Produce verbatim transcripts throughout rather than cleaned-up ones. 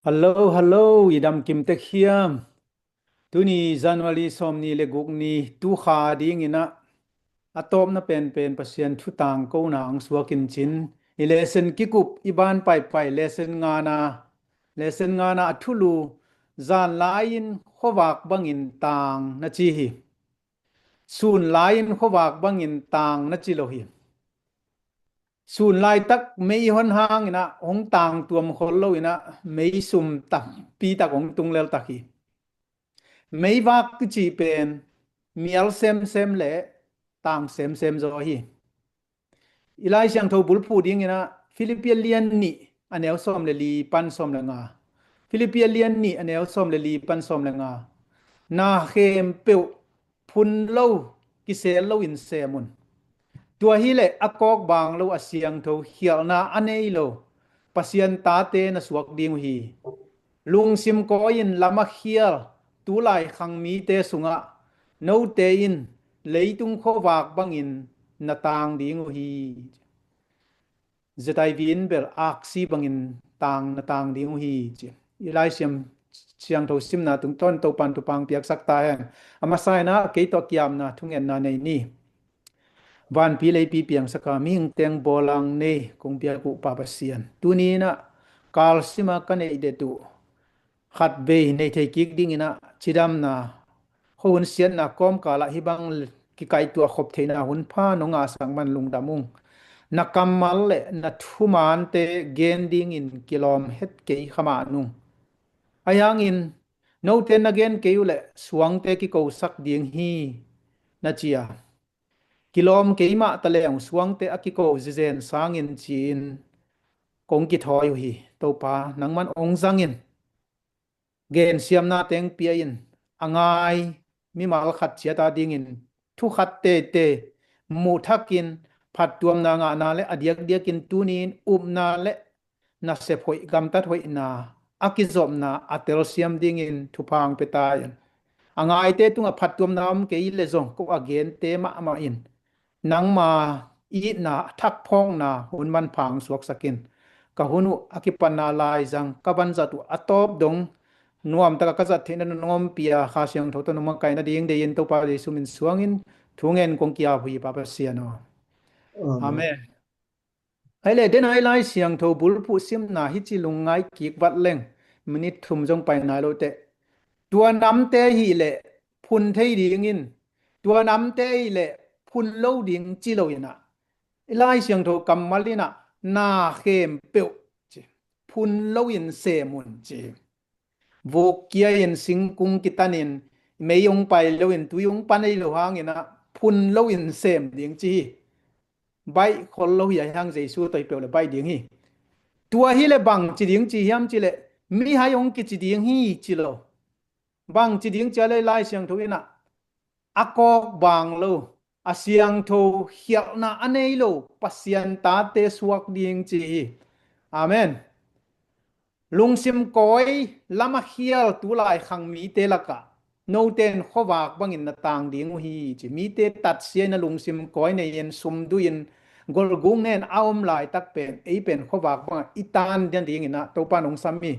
Hello, hello, i dam kim tek hiam? Tuni January sawm ni le guk ni, tu kha dingin ah a tawpna penpen Pasian thu tangkona ang suakin cin, i lesson kikup i ban paipai lesson ngana, lesson ngana a thulu, zan lai-in khuavak bangin tang na ci hi. Sun lai-in khuavak bangin tang na ci lo hi. Sun laitak mei hon hangin ah hong tang tuam khol loin ah mei sum tampi tak hong tung lel tak hi. Meivak kici pen mial semsem le tang semsem zaw hi. I Lai Siangtho bulphuh dingin ah Philippi a lian nih a neu sawm le li pan sawm le nga. Philippi a lian nih a neu sawm le li pan sawm le nga. Na khempeuh phun lo, kisel loin sem un. Tua hileh a kawkbang lo, a siangtho, khialhna a nei lo Pasian tate na suak ding uh hi. Lungsim kawi-in lam a khial tulai khang mite sungah note in leitung khuavak bangin na tang ding uh hi. Zetai vin bel aksi bangin tang na tang ding uh hi, ci. I Lai Siam, Siangtho simna tungtawn Topan thupha piaksak ta hen. A masa-in ah kei tawh kiamna thungetna nei ni. Vanpi leipi piangsaka mihing teng bawlang nei kong biak uh Pa Pasian, tuni-in ah kalsima ka neih det uh khatvei nei thei kik dingin ah cidamna, khuahun siatna kawmkalah hih bang kikaihtuah khop theihna hun pha nong ngahsak man lungdam ung. Na kammal le na thumaante gen dingin kilawm het kei kha mah nung. Ahi hangin note na gen kei uhleh suangte kikosak ding hi, na ci a. Kilawm kei mah ta leng suangte a kiko zizen sangin ci-in kong kithawi uh hi. Topa, nangman ong zangin, gensiamna teng pia-in, a ngai mimal khat ciat a dingin thu khat tete muhthakin phattuamna ngahna le a diakdiakin tuni-in upna le nasep hoih, gamtat hoihna a kizopna a telsiam dingin thupha ong pia ta in. A ngaite tungah phattuamna om kei le zong ko a gente mahmah in nangma itna, thakphawkna hun manpha ong suaksak in. Ka hun uh a kipatna laizang ka vanzat uh a tawp dong nuamtaka ka zat theihna nong ompih a, Kha Siangtho tawh nong makaihna ding deiin Topa Jesu min suangin thungen kong ki-ap uh hi, Pa Pasian aw. Amen. Amen. Ahi leh, den a i Lai Siangtho bulphuh simna hih ci lungngai kik vat leng minit thum zong pai nai lo teh. Tua namte hih leh phun thei dingin, tua namte hih leh phun lo ding ci lo in ah, i Lai Siangtho kammal in ah na khempeuh ci, phun loin sem un ci. Vuk kia-in, singkung kitanin, mei ong pai loin, tui ong pan ei lo hangin ah phun loin sem ding ci hi. Baih khol lo hi, ahi hang Jesu tawh hi peuh le baih ding hi. Tua hileh bang ci ding ci hiam cih leh, mihai ong kici ding hi ci lo. Bang ci ding ci a leh, Lai Siangtho in ah a kawkbang lo, a siangtho, khialhna a nei lo Pasian tate suak ding ci hi. Amen. Lungsim kawi, lam a khial tulai khang mite lakah note in khuavak bangin na tang ding uh hi ci. Mite tatsia in ah lungsim kawi nei-in, sumduh in, golguk nei-in a om laitak pen ei pen khuavak bangah i tan dingin ah Topa in ong sam hi.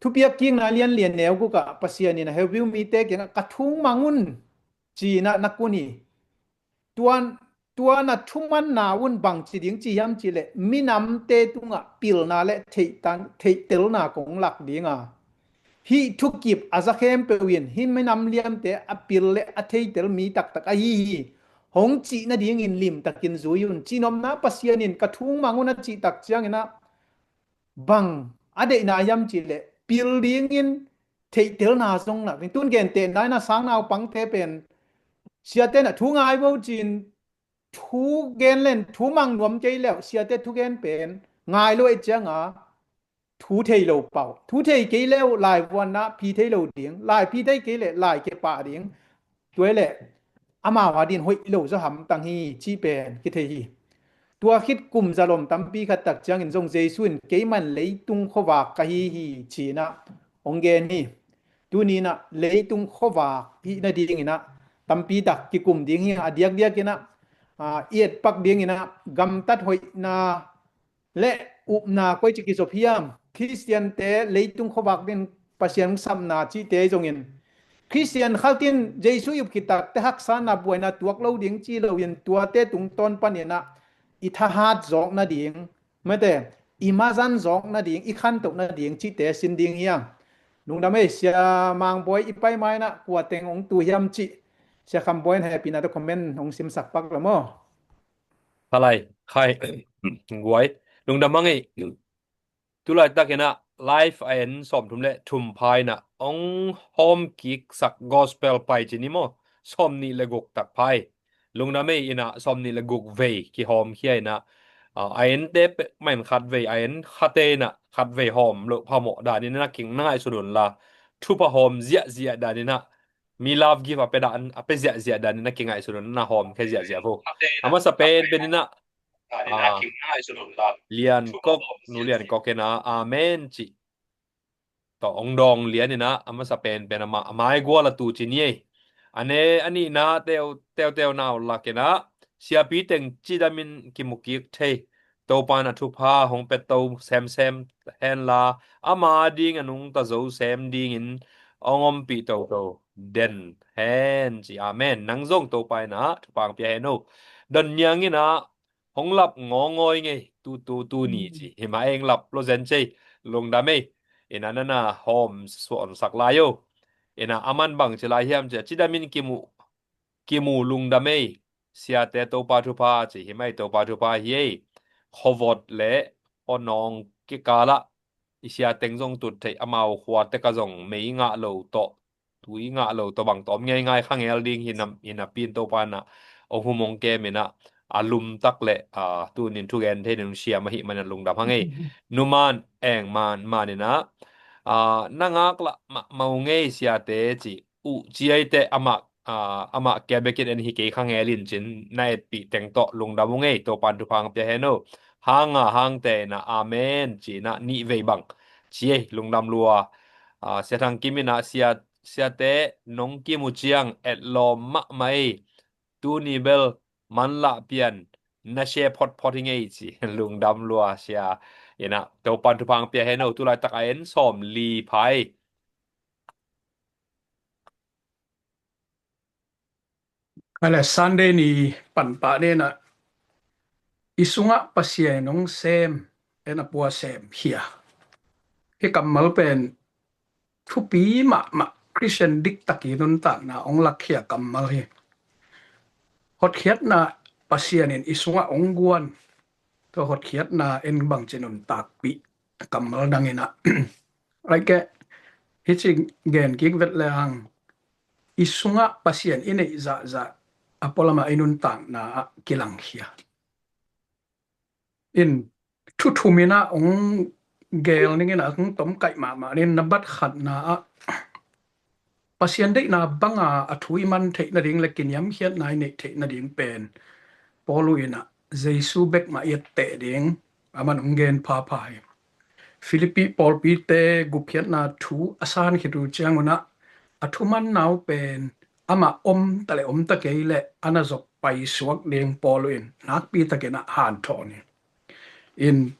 Thupiak kikna lian lian neu gukah Pasian in ah Hebrew mite kiangah ka thu mang un ci-in ah na kun hi. Tua, tua na thumanna un bang ci ding ci hiam cih leh, minamte tungah pilna le theihtan, theihtelna kong lak ding a, hih thukip a za khempeuh in hih minam liamte a pil le a theitel mi taktak ahi hi, hong cih nadingin limtakin zui un. Cihnopna Pasian in ka thu mang un a cih tak ciangin ah bang a deihna hiam cih leh, pil dingin theihtelna zong lak ding. Tun gentehna in ah sangnaupangte pen siate in ah thu ngai vo ci-in thu gen len, thu mang nuam kei leh siate thugen pen ngai lo ahih ciangin thu thei lo pah uh. Thu thei kei leh laivuanna phi thei lo ding, lai phi thei kei leh lai kepah ding. Tua hi leh amau a dingin hoih lo zaw hamtang hi cih pen kithei hi. Tua khit kum zalom tampi khat tak ciangin zong Jesu in, keimah in leitung khuavak ka hi hi, ci-in ah hong gen hi. Tuni-in ah leitung khuavak hih nadingin ah tampi tak kikum ding hi. A diakdiakin ah, ah, i etpak dingin ah gamtat hoihna le upna koi ci kizop hiam? Khristiante leitung khuavak ding Pasian sapna cihte zongin, Khristian khaltin Jesu i up khit takte haksatna buaina tuak lo ding ci loin tuate tungtawn paninah i thahat zawk nading, mate, i mazan zawk nading, i khantoh nading cihte sin ding hi a. Lungdam ei, Sia Mang Bawi, i pai mainah kua teng hong tu hiam cih Sia Kham Bawi in hehpihna tawh comment hong simsak pak la maw? Khalai, khai, guai. Lungdam hang ei. Tulaitak inah live a en sawmthum le thum pha inah hong hawm kiksak gospel pai ci ni maw? Sawmnih le guk tak pha hi. Lungdam ei, inah sawmnih le guk vei kihawmkhia inah, a, a ente peuhmah in khat vei, a en khate inah khat vei hawm loh phamawh danin inah kingaihsun unla, thupha hawm ziahziah danin ah, mi love gift a pia dan, a pia ziahziah danin ah kingaihsun un, na hawmkhia ziahziah vo. A masa penpen inah, a, Lian Kok, Nu Lian Kok inah amen cih tawh hong dawng lian inah, a masa penpen amah a maigual a tu ci ni ei. A ne a nihna teu, teuteu nau lak inah, siapi teng cidamin kimukik thei, Topa in a thupha hong pia to semsem henla, ama ding a nungta zo sem dingin hong ompih toto den hen ci. Amen. Nang zong Topa inah thupha hong pia hen o. Don Niang inah hong lap ngawngawi ngei, tu tu tu ni ci. Himah eng lap lo zen cei. Lungdam ei. Inah nana hawm suansak lai o. Inah aman bang ci lai hiam ci a, cidamin kimu, kimu lungdam ei. Siate Topa thupha ci, himah ei Topa thupha hi ei. Khuavot le khuanawng kikalah i sia teng zong tut theih, amau khua tek a zong mei ngah lo tawh, tui ngah lo tawh bang tawh om ngeingai khangel ding hi na, hi napi in Topa inah hong hum hong kem inah, a lumtak le, a, tunin thugen thei ning siam ahih manin lungdam hang ei. Numan Eng Man, Man inah, a, na ngaklah mahmah uh ngei siate ci uh ci ei teh, amah, a, amah kia bekin en hi kei khangel in cin, na etpih teng tawh lungdam uh ngei, Topa in thupha hong pia hen o. Hanga Hangte inah amen ci inah nih vei bang ci ei, lungdam lua. A, Sia Thang Kim inah sia, siate nong kimu ciang etlawm mahmah ei. Tuni bel manlah pian na sia photphot hi ngei ci. Lungdam lua sia. Inah Topa in thupha hong pia hen o. Tulaitak a en sawmli pha ei. Kale Sunday ni panpah ni inah i sungah Pasian in hong sem, en a pua sem hia. Hih kammal pen thupi mahmah, Khristian diktak i nuntakna hong lakkhia kammal hi. Hotkhiatna Pasian in i sungah hong guan, tua hotkhiatna en bangci nuntakpih kammal dang inah. Aike, hici gen kik vet le hang, i sungah Pasian i neih zahzah a pualamah i nuntakna ah kilangkhia. In thu thum inah hong gel ning inah hong tomkaih mahmah ning, nambat khatna ah Pasian deihna banga a thu i man theih nading le kiniamkhiatna i neih theih nading pen Paul uh inah Jesu bek mah i etteh ding aman hong gen phapha hi. Philippi pawlpite gupkhiatna thu a san khit uh ciangun ah a thumanna uh pen amah om ta le om ta kei le a na zop paisuak ding Paul uh in nakpi takin ah hanthawn hi. In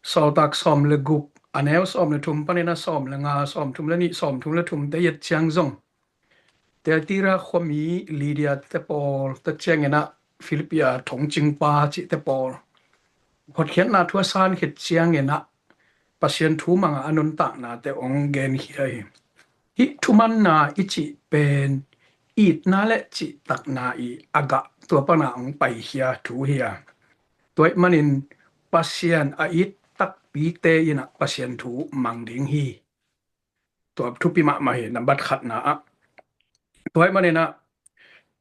Sawltak sawm le guk, a neu sawm le thum panin a sawm le nga, sawm thum le nih, sawm thum le thum te i et ciang zong Tiatira khuami Lydia te pawl, tua ciangin ah Philippi a thongcingpa cihte pawl hotkhiatna thu a san khit ciangin ah Pasian thu manga a nuntaknate hong genkhia hi. Hih thumanna i cih pen itna le cihtakna i a gah tua pana hong paikhia thu hi a. Tua ahih manin Pasian a it takpite in ah Pasian thu mang ding hi. Tua thupi mahmah hi, nambat khatna ah. Tua ahih manin ah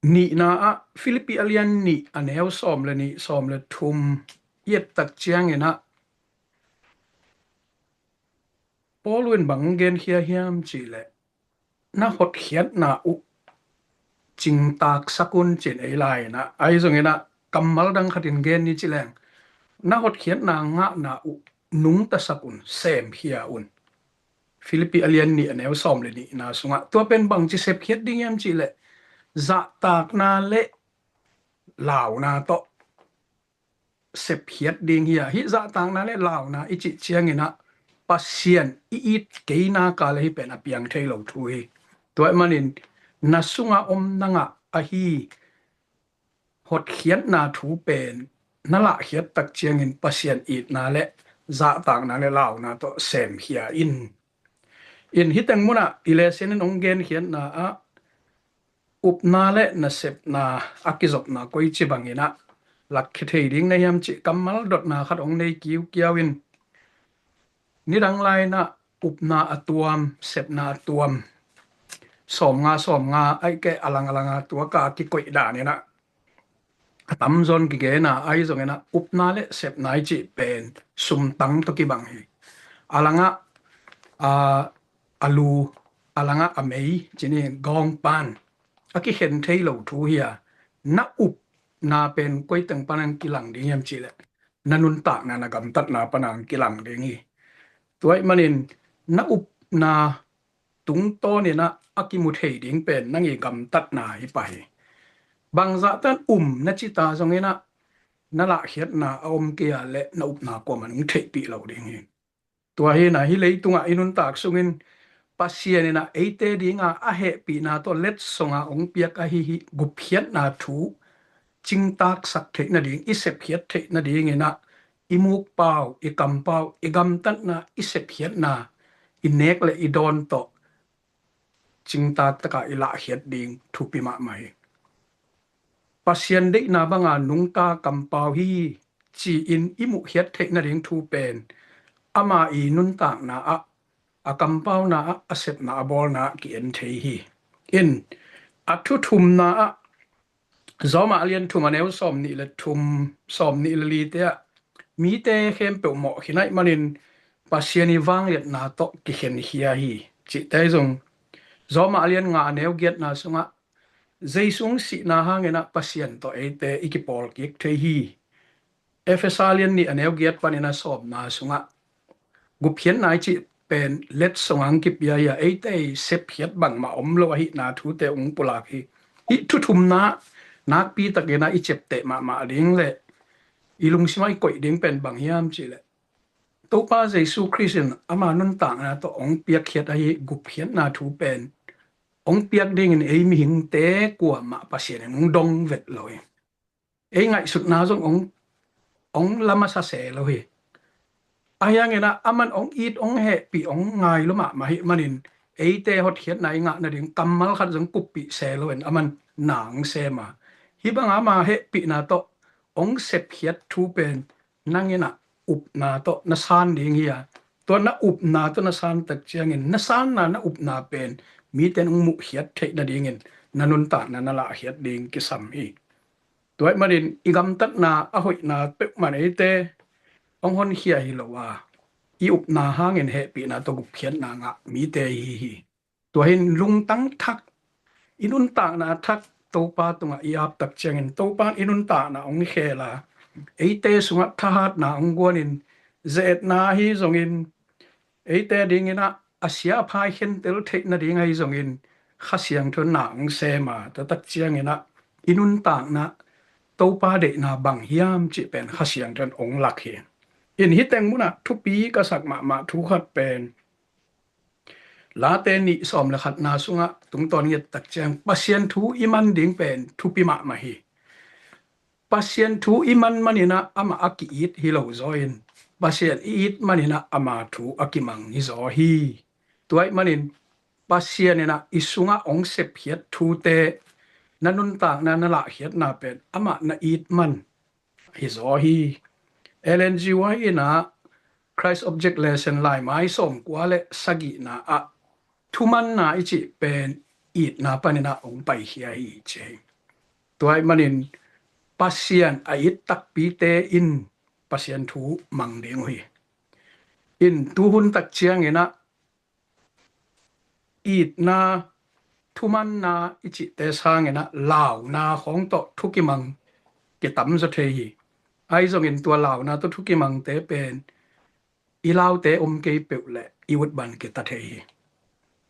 nihna ah Philippi a lian nih a neu sawm le nih, sawm le thum i et tak ciangin ah Paul in bang genkhia hiam cih leh na hotkhiatna uh cingtaksak un ci-in ei lai-in ah, ahi zongin ah kammal dang khatin gen ni ci leng, na hotkhiatna ngahna uh nungtasak un, semkhia un. Philippi a lian nih a neu sawm le nihna sungah tua pen bangci sepkhiat ding hiam cih leh zahtakna le launa tawh sepkhiat ding hi a. Hih zahtakna le launa i cih ciangin ah Pasian i it kei nak leh hih pen a piang thei lo thu hi. Tua ahih manin na sunga om na ngah ahi hotkhiatna thu pen na lahkhiat tak ciangin Pasian itna le zahtakna le launa tawh semkhia in. In hih teng munah i lesson in hong genkhiatna ah upna le nasepna a kizopna koici bangin ah lakkhia thei ding na hiam cih kammal dotna khat hong nei kiukiau in. Nidang lai-in ah upna a tuam, sepna a tuam, sawmnga sawmnga ahih kei a lang a lang a tuak a kikoih dan in ah a tamzaw in kigen a, ahi zongin ah upna le sepna i cih pen sumtang tawh kibang hi. A lang ah a, a lu, a lang ah a mei, ci ni, gawng pan a kikhen thei lo thu hi a, na upna pen koi teng pan hong kilang ding hiam cih leh na nuntakna, na gamtatna pan hong kilang ding hi. Tua ahih manin na upna tungtawn in ah a kimu thei ding pen nang i gamtatna hi pah hi. Bangzah tan um na ci ta zongin ah na lahkhiatna a om kei a leh na upna kuaman hong theihpih lo ding hi. Tua hi in ah hih leitungah i nuntak sungin Pasian in ah eite dinga a hehpihna tawh letsonga hong piak ahi hih gupkhiatna thu cingtaksak theih nading, i sepkhiat theih nadingin ah i mukpau, i kampau, i gamtatna, i sepkhiatna, i nek le i dawn tawh cingtak taka i lahkhiat ding thupi mahmah hi. Pasian deihna banga nungta kampau hi ci-in i muhkhiat theih nading thu pen ama i nuntakna ah, a kampauna ah, a sepna, a bawlna ah ki-en thei hi. In a thu thumna ah Rom a lian thum a neu sawmnih le thum, sawmnih le lite ah mite khempeuh mawh khin ahih manin Pasian i vangliatna tawh kikhenkhia hi cihte zong Rom a lian nga a neu giatna sungah Jesu sihna hangin ah Pasian tawh eite i kipawl kik thei hi. Efesa lian nih a neu giat panin a sawmna sungah gupkhiatna i cih pen letsong hong kipia hi a, eite i sepkhiat bangmah om lo ahihna thute hong pulak hi. Hih thu thumna nakpi takin ah i ciapteh mahmah ding le i lungsimah i koih ding pen bang hiam cih leh Topa Jesu Khrist in ama nuntakna tawh hong piakkhiat ahi gupkhiatna thu pen hong piak dingin ei mihingte kuamah Pasian in hong dong vet lo hi. Ei ngaihsutna zong hong, hong la masa se lo hi. Ahi hangin ah aman hong it, hong hehpih, hong ngai lua mahmah ahih manin eite hotkhiatna i ngah nading kammal khat zong kuppih se loin aman na hong sem a, hih banga ama hehpihna tawh hong sepkhiat thu pen nang in ah upna tawh na san ding hi a, tua na upna tawh na san tak ciangin na sanna, na upna pen mite in hong muhkhiat theih nadingin na nuntakna na lahkhiat ding kisam hi. Tua ahih manin i gamtatna a hoihna peuhmah eite hong honkhia hi lo a, i upna hangin hehpihna tawh gupkhiatna ngah mite i hi hi. Tua hi in lungtang thak, i nuntakna thak Topa tungah i ap tak ciangin Topa in i nuntakna hong khel a, eite sungah thahatna hong guanin, ze-etna ahi zongin, eite dingin ah a sia a phai khentel theih nading ahi zongin Kha Siangtho in na hong sem a, tua tak ciangin ah i nuntakna Topa deihna bang hiam cih pen Kha Siangtho in hong lak hi. In hih teng munah thupi ka sak mahmah thu khat pen Late nih sawm le khatna sungah tungtawn ngiat tak ciang Pasian thu i man ding pen thupi mahmah hi. Pasian thu i man manin ah amah a ki-it hi lo zaw in, Pasian i it manin ah ama thu a kimang hi zaw hi. Tua ahih manin Pasian in ah i sungah hong sepkhiat thute na nuntakna na lahkhiatna pen amah na it man hi zaw hi. Ellen G. White in ah Christ Object Lesson laimai sawmkua le sagihna ah thumanna i cih pen itna panin ah hong paikhia hi ci hi. Tua ahih manin Pasian a it takpite in Pasian thu mang ding uh hi. In tuhun tak ciangin ah itna, thumanna i cihte sangin ah launa khawng tawh thukimang kitamzaw thei hi. Ahi zongin tua launa tawh thukimangte pen i laute om kei peuh leh i utban kita thei hi.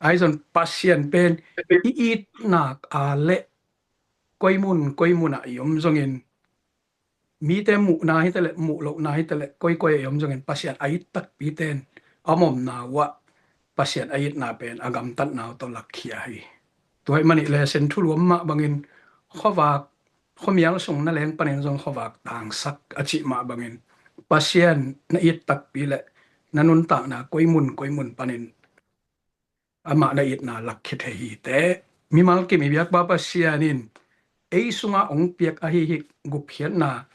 Ahi zong Pasian pen i it nak a leh koi mun koi munah i om zongin, mite muhna hi ta leh, muh lohna hi ta leh, koikoi a i om zongin Pasian a it takpite in a omna uh ah Pasian a itna pen a gamtatna uh tawh lakkhia hi. Tua ahih manin lesen thulu om mah bangin khuavak, khuamial sung na leng panin zong khuavak tangsak a cih mah bangin Pasian na it takpi le na nuntakna koi mun koi mun panin amah na itna lakkhia thei hi teh. Mimal kim i biakpa Pasian in ei sungah hong piak ahi hih gupkhiatna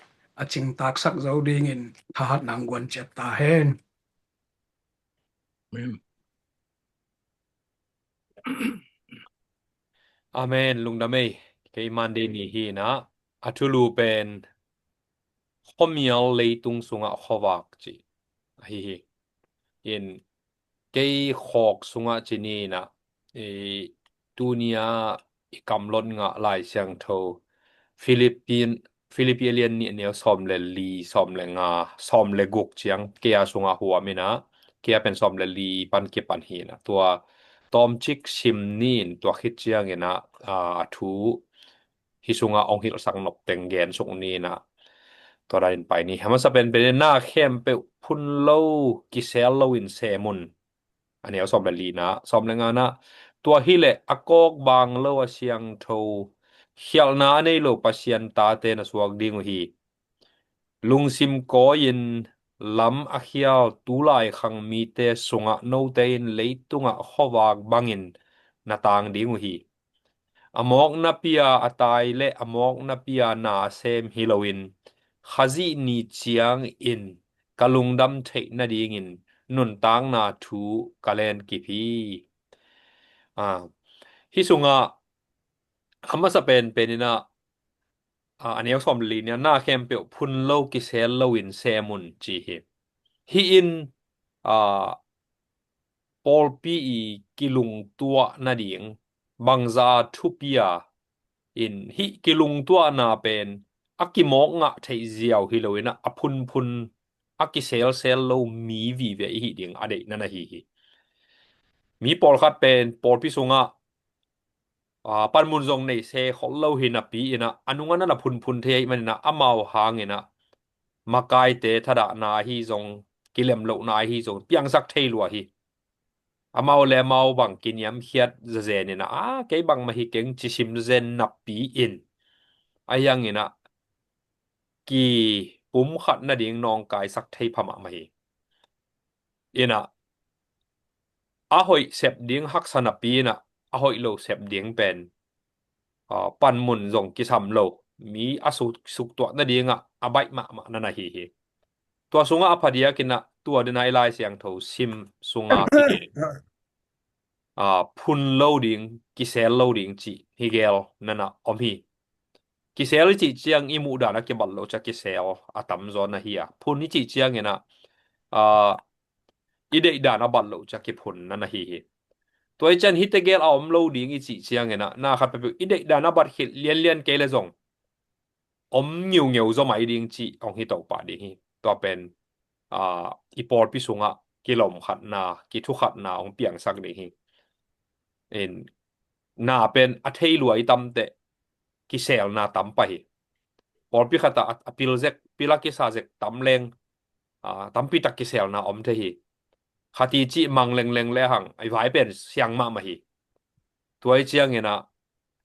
a cingtaksak zo dingin thahatna hong guan ciat ta hen. Amen. Amen. Lungdam ei. Kei Monday ni hi-in ah a thulu pen khuamial leitung sungah khuavak cih ahi hi. In kei khawk sungah ci ni-in ah, i tuni-a i kamlot ngah Lai Siangtho Philippi, Philippi a lian nih a neu sawm le li, sawm le nga, sawm le guk ciang kei a sungah huam in ah, kei a pen sawm le li pan kipan hi-in ah, tua tawmcik sim ni-in tua khit ciangin ah, a, a thu hih sungah hong hilhsak nop teng gen suk ni-in ah, tua danin pai ni. A masa penpen in na khempeuh phun lo, kisel loin sem un. A neu sawm le lina, sawm le ngana, tua hileh a kawk bang lo a siangtho, khialhna a nei lo Pasian tate na suak ding uh hi. Lungsim kawi-in lam a khial tulai khang mite sungah note in leitungah khuavak bangin na tang ding uh hi. A mawkna pia a tai le a mawkna pia na sem hi loin Khazih ni ciangin ka lungdam theih nadingin nuntakna thu ka len kip hi. A, hih sungah a masa penpen in ah, a, a neu sawm le li ni-a na khempeuh phun lo kisel loin sem un ci hi. Hih in, a, pawlpi i kilungtuah nading bangza thupi a, in hih kilungtuahna pen a kimawk ngah theih ziau hi loin ah a phunphun a kiselsel lo mi vive i hih ding a deihna na hi hi. Mi pawlkhat pen pawlpi sungah a, panmun zong nei se khol lo hi napi in ah, a nungah na phunphun thei ahih manin ah, amau hangin ah, makaite thadahna ahi zong, kilemlohna ahi zong, piangsak thei lua hi. Amau le amau bang kiniamkhiat zazen in ah, a, kei bangmah hi keng ci sim zazen napi in, a hiangin ah, kipumkhat nading nawngkaisak thei pha mahmah hi. In ah, a hoih sep ding haksa napi in ah, a hoih lo sep ding pen, a, panmun zong kisam lo, mi a suk, suktuah nadingah a baih mahmah na na hi hi. Tua sungah a phadiak in ah, tua dena i Lai Siangtho sim sungah, a, phun lo ding, kisel lo ding cih hi gel na na om hi. Kisel i cih ciang i muhdan a kibat loh ciang kisel a tamzaw na hi a. Phun i cih ciangin ah, a, i deihdan a bat loh ciang kiphun na na hi hi. Tua i ciang hihte gel a om lo ding i cih ciangin ah, na khat peuhpeuh i deihdan a bat khit lianlian kei le zong om ngiungeu zaw mai ding cih hong hi to pah ding hi. Tua pen, a, i pawlpi sungah kilawmkhatna, kithukhatna hong piangsak ding hi. In, na pen a thei lua i tamteh kiselna tam pah hi. Pawlpi khatah a, a pil zek, pil a kisa zek tam leng, a, tampi tak kiselna om thei hi. Khat i cih mang lengleng le hang, a i vai pen siang mahmah hi. Tua i ciangin ah,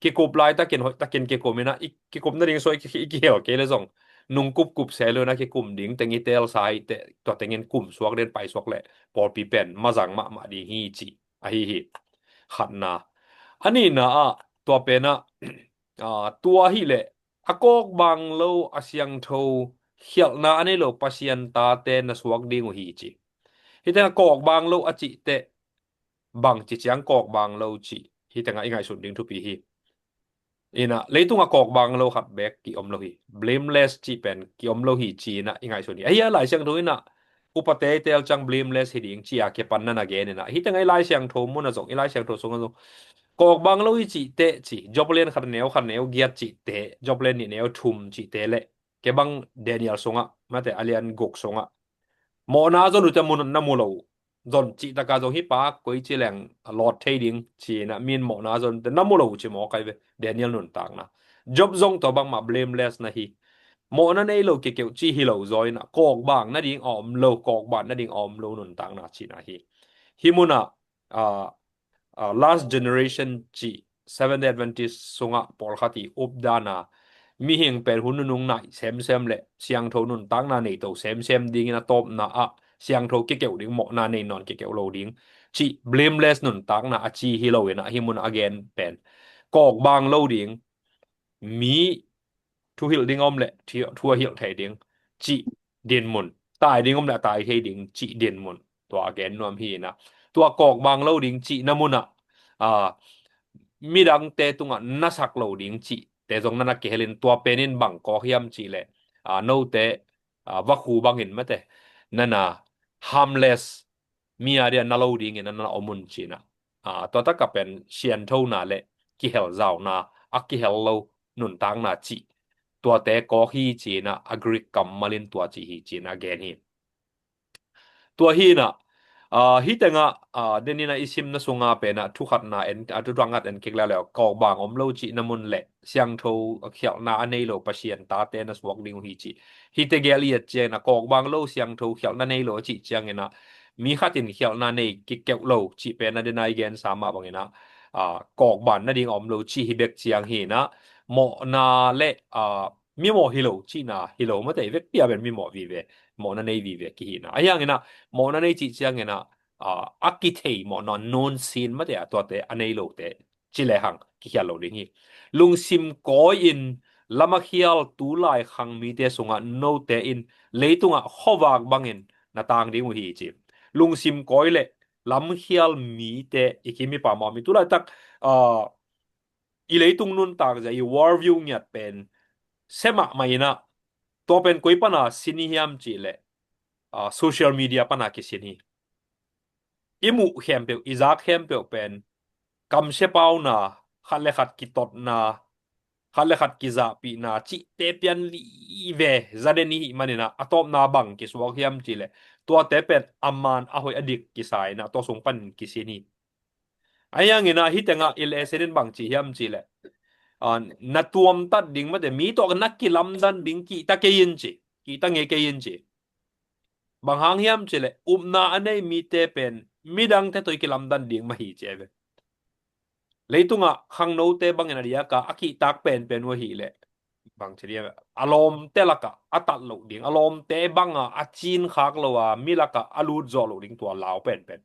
kikup laitakin, hoihtakin kikum in ah, i, kikum nading sung i ki, i kihel kei le zong, nung kupkup se lo in ah kikum ding teng i telsa hi teh, tua tengin kum suak den pai suak leh, pawlpi pen mazang mahmah ding hi cih ahi hi. Khatna. A nihna ah, tua pen ah, a, tua hileh, a kawk bang lo a siangtho, khialhna a nei lo Pasian tate na suak ding uh hi ci. Hih teng a kawk bang lo a cih teh, bangci ciang kawk bang lo cih, hih tengah i ngaihsun ding thupi hi. In ah, leitungah kawk bang lo khat bek ki om lo hi. Blameless cih pen ki om lo hi ci-in ah i ngaihsun hi. Ahi a, Lai Siangtho in ah, upate i tel ciang blameless hi ding ci-a kipan na na gen in ah, hih tengah i Lai Siangtho mun ah zong, i Lai Siangtho sungah zong, kawk bang lo i cih teh ci, Job lian khat neu khat neu giat cih teh, Job lian nih neu thum cih teh le, kei bang Daniel sungah, mate, a lian guk sungah, mawhna zon uh teh mun na mu lo uh, zon cih taka zong hih pa koici leng lawt thei ding ci-in ah, min mawhna zon teh na mu lo uh ci mawk ahi ve, Daniel nuntakna. Job zong tua bangmah blameless na hi. mawhna nei lo kikeuh cih hi lo zaw in ah, kawkbang nading a om lo, kawkbang nading a om lo nuntakna cihna hi. Hih munah, ah, ah, last generation cih Seventh Day Adventist sungah pawlkhat i updana, mihing pen hun nunung nai semsem le siangtho nuntakna nei to semsem dingin a tawpna ah siangtho kikeuh ding, mawhna nei nawn kikeuh lo ding cih blameless nuntakna a ci hi lo in ah, hih munah a gen pen kawkbang lo ding, mi thuhilh ding a om le thu, thu a hilh thei ding cih dinmun, tai ding a om le a tai thei ding cih dinmun, tua a gen nuam hi in ah, tua kawkbang lo ding cihna munah, ah, midangte tungah na sak lo ding cihte zong na na kihel in, tua pen in bang kawk hiam cih leh, ah, note, ah, vakhu bangin mate, na na harmless, mi a dia na lo dingin na na om un ci in ah, ah, tua takah pen sianthona le kihelzauna, a kihel lo nuntakna cih, tuate kawk hi ci in ah, a Greek kammal in tua cih hi ci in ah a gen hi. Tua hi in ah, ah, hih tengah, ah, den in ah i simna sunga pen ah thukhatna en, ah, thu thangkhat en kik leh leh, kawkbang om lo cihna mun le siangtho khialhna a nei lo Pasian tate na suak ding uh hi ci. Hihte gel i et ciangin ah, kawkbang lo siangtho khialhna nei lo a cih ciangin ah, mi khat in khialhna nei kikeuh lo cih pen a den a i gensa mah bangin ah, ah, kawkbang nading a om lo cih hi bek ciang hi in ah, mawhna le, ah, mimawh hi lo cihna hi lo, mate, vekpi a pen mimawh vive, mawhna nei vive kihi in ah. Ahi hangin ah, mawhna nei cih ciangin ah, ah, a kithei mawhna nunsin, mate, a tuate a nei lote ci lehang kikhial lo ding hi. Lungsim kawi-in lam a khial tulai khang mite sungah note in leitungah khuavak bangin na tang ding uh hi ci. Lungsim kawi le lam khial mite i kim i pam a om hi. Tulaitak, ah, i leitung nuntak zia i world view ngiat pen sia mahmah in ah, tua pen koi pana sin hi hiam cih leh, ah, social media pana kisin hi. I muh khempeuh, i zak khempeuh pen kamsia pauna, khat le khat kitotna, khat le khat kizahpihna cihte pian li ve, zaden i hih manin ah, a tawpna bang kisuak hiam cih leh, tuate pen a man a hoih a dik kisa in ah, tua sung panin kisin hi. Ahi hangin ah, hih tengah i lesson in bang ci hiam cih leh, ah, na tuamtat ding, mate, mi tawh na kilamdan ding kihta kei in ci, kihta ngei kei in ci. Bang hang hiam cih leh, upna a nei mite pen midangte tawh i kilamdan ding mah hi ci ve. Leitungah khangnote bangin a diaka a kihtak penpen uh ahih leh, bang ci diam, a lawmte lakah a tat loh ding, a lawmte banga a cin khak lo a, mi lakah a lut zawh loh ding tua lau penpen.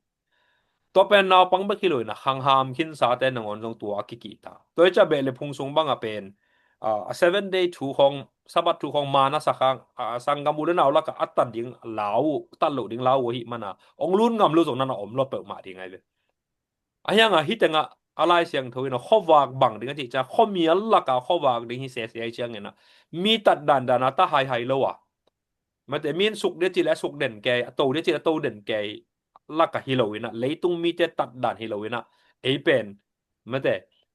Tua pen naupang bek hi lo in ah, khangham khinsate nangawn zong tua a kikihta. Tua hi ciah beh le phung sung bangah pen, ah, a seven day thu khawng, Sabbath thu khawng man a sa khang, ah, sanggam u le nau lakah a tat ding lau uh, tat loh ding lau uh ahih mana, hong lut ngam lo zong na na om lo peuhmah ding ahi ve. Ahi hangah hih tengah a Lai Siangtho in ah khuavak bang ding a cih ciang, khuamial lakah khuavak ding hi sese ahi ciangin ah, mi tat dandan a ta haihai lo a, mate, mi in suk dia cih leh a suk den kei, a to dia cih leh a to den kei lakah hi lo in ah, leitung mite tat dan hi lo in ah, ei pen, mate,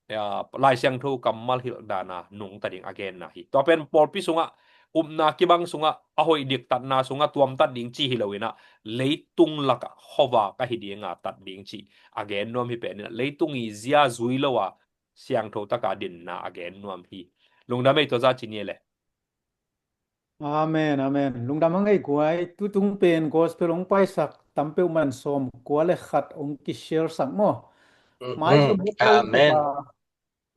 ah, Lai Siangtho kammal hilh dan a nungta ding a genna hi. Tua pen pawlpi sungah upna kibang sungah, a hoih diktatna sungah tuamtat ding ci hi lo in ah, leitung lakah khuavak ahi dinga tat ding ci a gen nuam hi pen in ah, leitung i zia zui lo a siangtho taka dinna a gen nuam hi. Lungdam ei, tua za ci ni le. Amen, amen. Lungdam hang ei guai, tutung pen gospel hong paisak tam peuhmah in sawm kua le khat hong kishare sak maw? Mm, mai mm, sawm le kua, amen.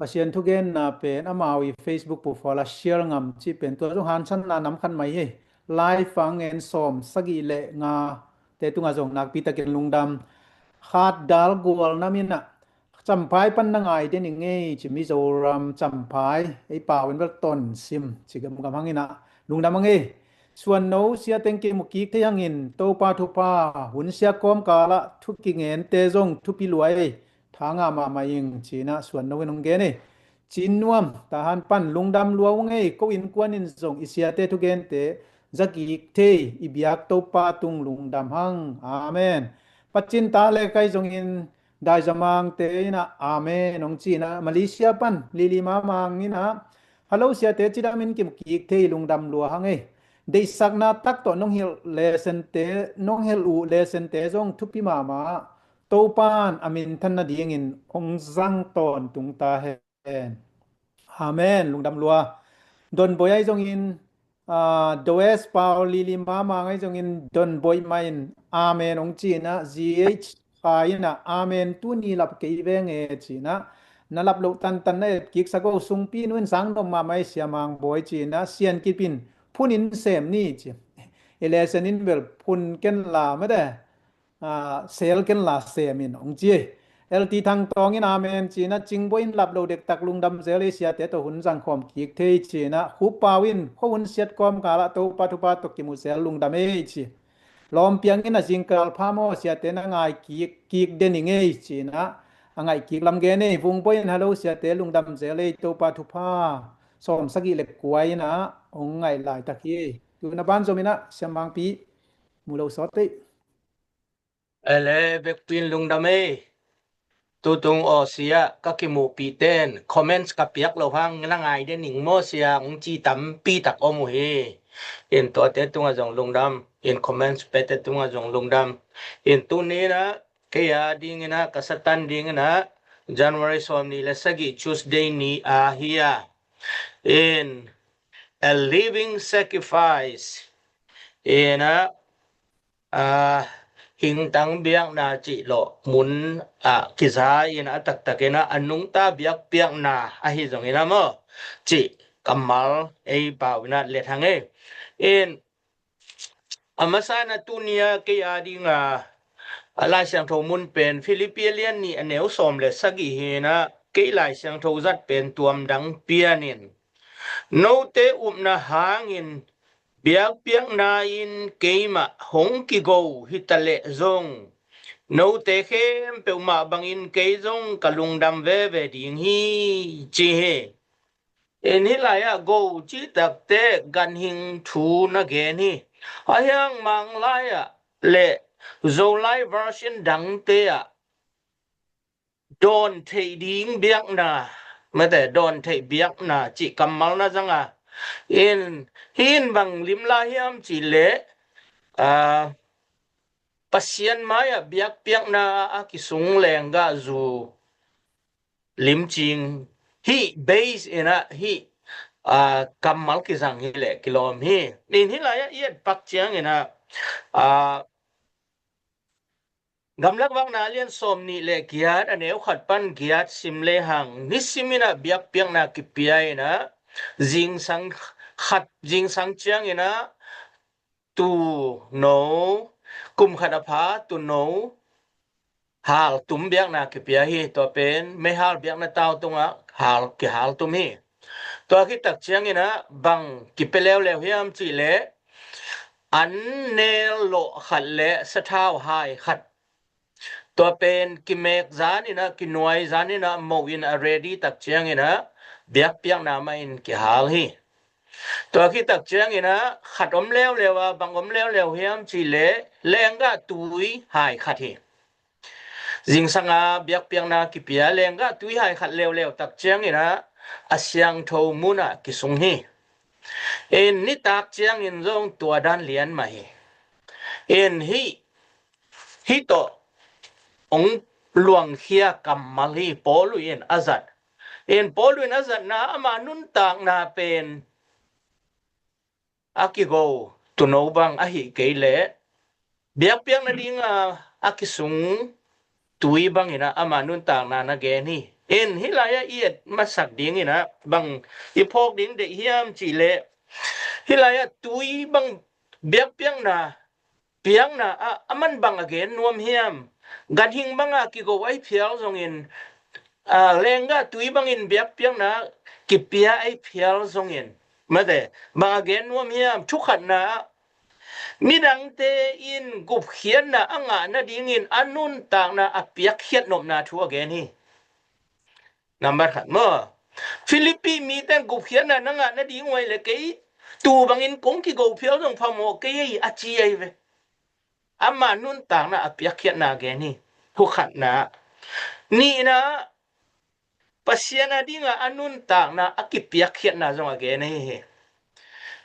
Pasian thugenna pen amau i Facebook profile ah share ngam cih pen tua zong hansanna nam khat mai hi. Live ah ngen sawm sagih le nga te tungah zong nakpi takin lungdam. Khat dal gual nam in ah, Champhai pan na ngai den i ngei ci, Mizoram Champhai, ei pau in bel Tonsim ci, gamgam hang in ah lungdam hang ei. Suanno sia teng kimu kik thei hangin Topa thupha hun sia kawmkal ah thu kingente zong thupi lua ei, tha ngah mahmah ing ci in ah Suanno in hong gen ei. Cin Nuam, Tahan pan lungdam lua ung ei, ko innkuan in zong i siate thugente za kik thei, i biak Topa tung lungdam hang. Amen. Pacin ta le kai zongin Daizamangte in ah amen hong ci in ah, Malaysia pan Lili Mamang in ah, hello siate, cidam in kimu kik thei, lungdam lua hang ei. Deihsakna tak tawh nong hilh lesson te, nong hilh uh lesson te zong thupi mahmah. Topan a minthan nadingin hong zang tawntung ta hen. Amen. Lungdam lua. Donboi ahi zongin Does Pau Lili Mama ngai zongin Don Boih Mai in amen hong ci-in ah, G H Khai in ah amen tuni lap kei veng e ci-in ah, na lap loh tantan na et kik sa go. Sungpi nu in sang nop mahmah e Sia Mang Bawi ci-in ah, Sian Kip in phun in sem ni ci. I lesson in bel phun ken la mate, sel ken la sem in hong ci. L T Thang Tawng in amen ci-in ah, Cingbawi in lap lo dektak lungdam zel e, siate tawh hun zangkhawm kik thei ci-in ah, Khup Pau in khuahun siat kawmkal ah Topa thupha tawh kimu zel lungdam e ci. Lawm Piang in a zingkal pha maw siate na ngai kik, kik den ing e ci-in ah, a ngaih kik lam gen e. Vung Bawi in halo siate lungdam zel e, Topa thupha sawm sagih le kua in ah hong ngaih laitak hi. Tuna ban zom in ah Sia Mang Pi mu lo sawt ei. Ele bekpin lungdam ei. Tutung aw sia ka kimuhpih ten comments ka piak lo hang na ngai den ing maw sia hong ci tampi tak om uh hi. In tuate tungah zong lungdam, in comments pete tungah zong lungdam. In tuni in ah kei a ding in ah ka Satan ding in ah January sawm nih le sagih Tuesday ni a hi a, in a living sacrifice in ah hingtang biakna cih lawh mun ah kiza in a taktak in ah a nungta biakpiakna ahi zongin ah maw cih kammal ei pau in ah let hang ei. In a masa in ah tuni a kei a ding a Lai Siangtho mun pen Philippi a lian nih a neu sawm le sagih hi in ah, kei Lai Siangtho zat pen tuam dang pian in, note upna hangin biakpiakna in keimah hong kigo hi ta leh zong, note khempeuh mah bangin kei zong ka lungdam veve ding hi ci hi. In hih lai ah go cih takte ganhing thu na gen hi. A hiang Mang lai ah le Zolai version dangte ah dawn theih ding biakna, mate dawn theih biakna cih kammal na zang a. In hih in bang lim lai hiam cih leh, aa, Pasian mai ah biakpiakna a kisung lenggah zu limcing hih base in ah hih, aa, kammal kizang hi leh kilawm hi. In hih lai ah i et pak ciangin ah, aa, Gamlak Vakna lian sawm nih le giat a neu khat pan giat sim le hang, nisim in ah biakpiakna kipia in ah, zingsang khat, zingsang ciangin ah tuuno, kum khat a pha tuuno hal tum biakna kipia hi. Tua pen meihal biakna tau tungah hal, kihal tum hi. Tua khit tak ciangin ah bang kipia leuleu hiam cih leh an neel lawh khat le sathau hai khat, tua pen kimek zan in ah, kinuai zan in ah, moh in a ready tak ciangin ah biakpiakna mah in kihal hi. Tua khit tak ciangin ah khat om leuleu a, bang om leuleu hiam cih leh lenggah tui hai khat hi. Zingsang a biakpiakna kipia lenggah tui hai khat leuleu tak ciangin ah a siangtho mun ah kisung hi. In nitak ciangin zong tua dan lian mah hi. In hih, hih tawh hong luangkhia kammal hi. Paul in a zat, in Paul in a zatna, ama nuntakna pen a kigo tuuno bang ahih kei leh biakpiakna ding a, a kisung tui bang in ah ama nuntakna na gen hi. In hih lai ah i et masak ding in ah bang i phawk ding deih hiam cih leh, hih lai ah tui bang biakpiakna piakna ah a man bang a gen nuam hiam? Ganhing bang a kigo ahi phial zongin, aa, lenggah tui bangin biakpiakna kipia ahi phial zongin, mate bang a gen nuam hiam? Thukhatna ah midangte in gupkhiatna a ngah nadingin a nuntakna a piakkhiat nopna thu a gen hi. Nambat khat maw, Philippi mite in gupkhiatna na ngah nading uh ahih leh kei tuu bangin kong kigo phial zong phamawh kei ei a ci ahi ve. Ama nuntakna a piakkhiatna gen hi. Thukhatna. Nihna, Pasian a ding a a nuntakna a kipiakkhiatna zong a gen ahi hi.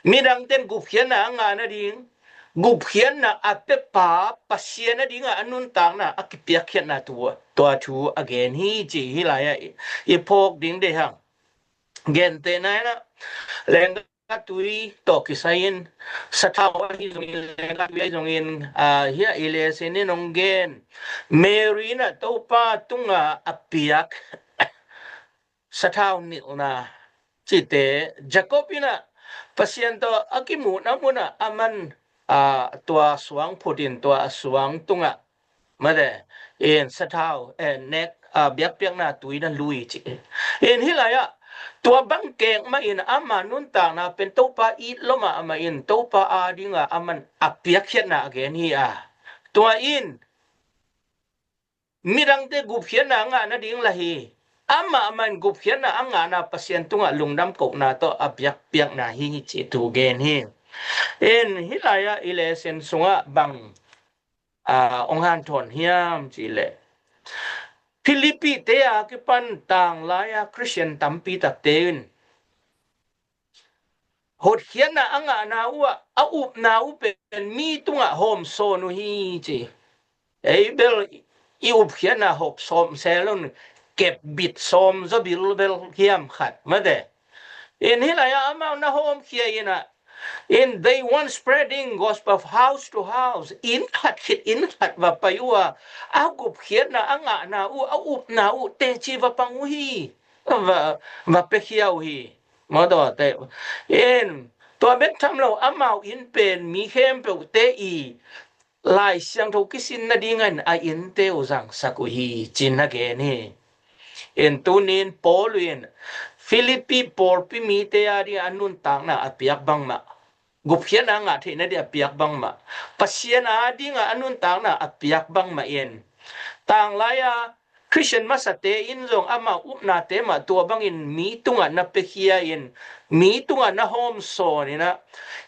Midangte in gupkhiatna a ngah nading, gupkhiatna a piapa Pasian a ding a a nuntakna a kipiakkhiatna tua, tua thu a gen hi ci hih lai ah i, i phawk ding deih hang. Gentehna in ah, leng lenggah tui tawh kisai-in, sathau ahi zongin, lenggah tui ahi zongin, ah, hiah i lesson in hong gen. Mary in ah Topa tungah a piak sathau nilhna cihte, Jacob in ah Pasian tawh a kimuhna munah aman, ah, tua suang phutin, tua a suang tungah mate, in sathau, eh, nek, ah, biakpiakna tui na lui ci. In hih lai-ah tua bang kek mah in ama nuntakna pen Topa it lo mahmah in Topa adingah aman a piakkhiatna a gen hi a. Tua in midangte gupkhiatna a ngah nading lah hi. Amah man gupkhiatna a ngahna Pasian tungah lungdam kohna tawh a biakpiakna hi ci thu gen hi. In hih lai-ah i lesson sungah bang, ah, hong hanthawn hiam cihleh, Philippi te a kipan tanglai-a Khristian tampi takte in hotkhiatna a ngahna uh ah a upna uh pen mi tungah hawmsawn uh hi ci. Ei bel i upkhiatna hawmsawn se lo in, kepbit sawm zaw bilbel hiam khat mate. In hih lai-ah amau na hawmkhia in ah, in they want spreading gospel of house to house. Inn khat khit inn khat va pai uh a, a gupkhiatna a ngahna uh, a upna uh teci va pang uh hi. Va, va piakhia uh hi. Mawtaw te. In tua bek tham lo amau inn pen mi khempeuhte i Lai Siangtho kisin nadingin a innte uh zangsak uh hi ci-in na gen hi. In tuni-in Paul in Philippi pawlpi mite adingin a nuntakna a piak bangmah, gupkhiatna a ngah theih nading a piak bangmah, Pasian adingin a nuntakna a piak bangmah in tanglai-a Khristian masate in zong amau upnate mah tua bangin mi tungah na piakhia in, mi tungah na hawmsawn in ah,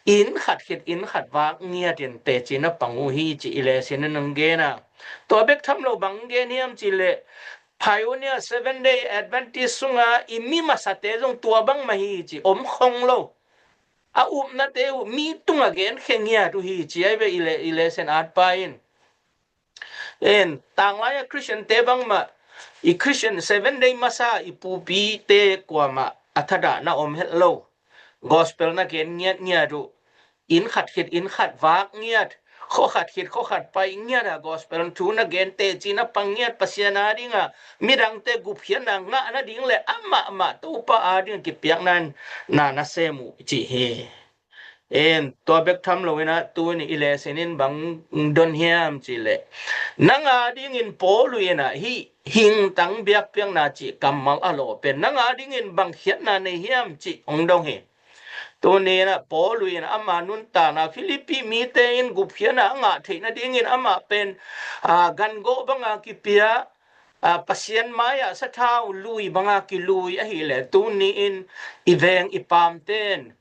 inn khat khit inn khat vak ngiat in teci na pang uh hi ci i lesson in hong gen a. Tua bek tham lo bang gen hiam cihleh, Pioneer Seven Day Adventist sungah i mi masate zong tua bangmah hi ci, om khong lo. A upnate uh mi tungah genkhia ngiat uh hi ci ai ve i le, i lesson at pa in. En, tanglai-a Khristian te bangmah, i Khristian Seven Day masa i pupite kuamah a thadah na om het lo. Gospel na gen ngiatngiat uh, inn khat khit inn khat vak ngiat, khua khat khit khua khat pai ngiat a gospel thu na gen teci na pang ngiat, Pasian adingin midangte gupkhiatna ngah nading le amah mah Topa adingin kipiakna na na sem uh cih hi. En, tua bek tham lo in ah tuni i lesson in bang dong hiam cihleh, nang adingin Paul in ah hih hingtang biakpiakna cih kammal a lawh pen nang adingin bang khiatna nei hiam cih hong dong hi. Tuni in ah Paul in ama nuntakna Philippi mite in gupkhiatna a ngah theih nadingin amah pen, aa, gan gawh banga kipia, aa, Pasian mai-ah sathau lui banga kilui ahih leh tuni-in i veng i paamten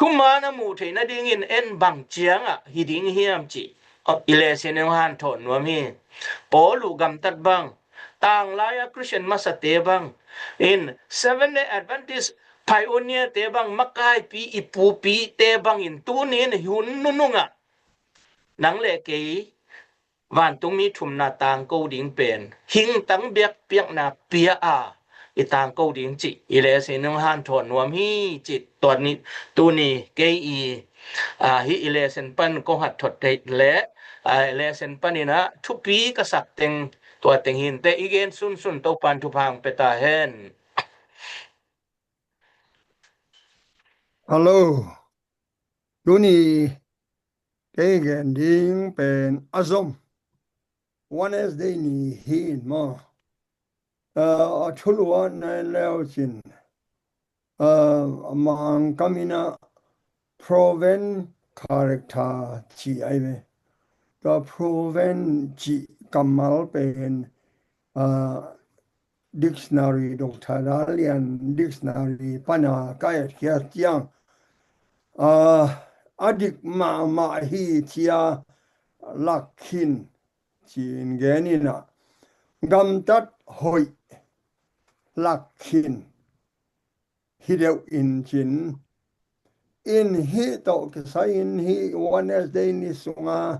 thuman a muh theih nadingin en bang ciangah hi ding hiam cih i lesson in hong hanthawn nuam hi. Paul uh gamtat bang, tanglai-a Khristian masate bang, in Seven Day Adventist pioneer-te bang, makaipi i pupite bangin tuni-in hun nunungah nang le kei vantungmi thumna tangko ding pen hingtang biakpiakna pia a i tangko ding cih i lesson in hong hanthawn nuam hi cih tua ni, tuni kei i, aa, hih i lesson pan kong hat thot theih le, aa, i lesson panin ah thupi ka sak teng tua teng hi inteh, i gen sunsun Topan thupha hong pia ta hen. Hello. Tuni kei gen ding pen a zom Wednesday ni hi in maw. Aa, a thulu ah na en leu cin, aa, a Mangkam in ah proven character ci ai ve. Tua proven cih kammal pen, aa, dictionary, Doctor Dalian dictionary pana ka etkhiat ciang, aa, a dik mahmah hi ci-a lak khin ci-in gen in ah, gamtat hoih lak khin hi deuh in cin, in hih tawh kisai-in hih Wednesday ni sunga,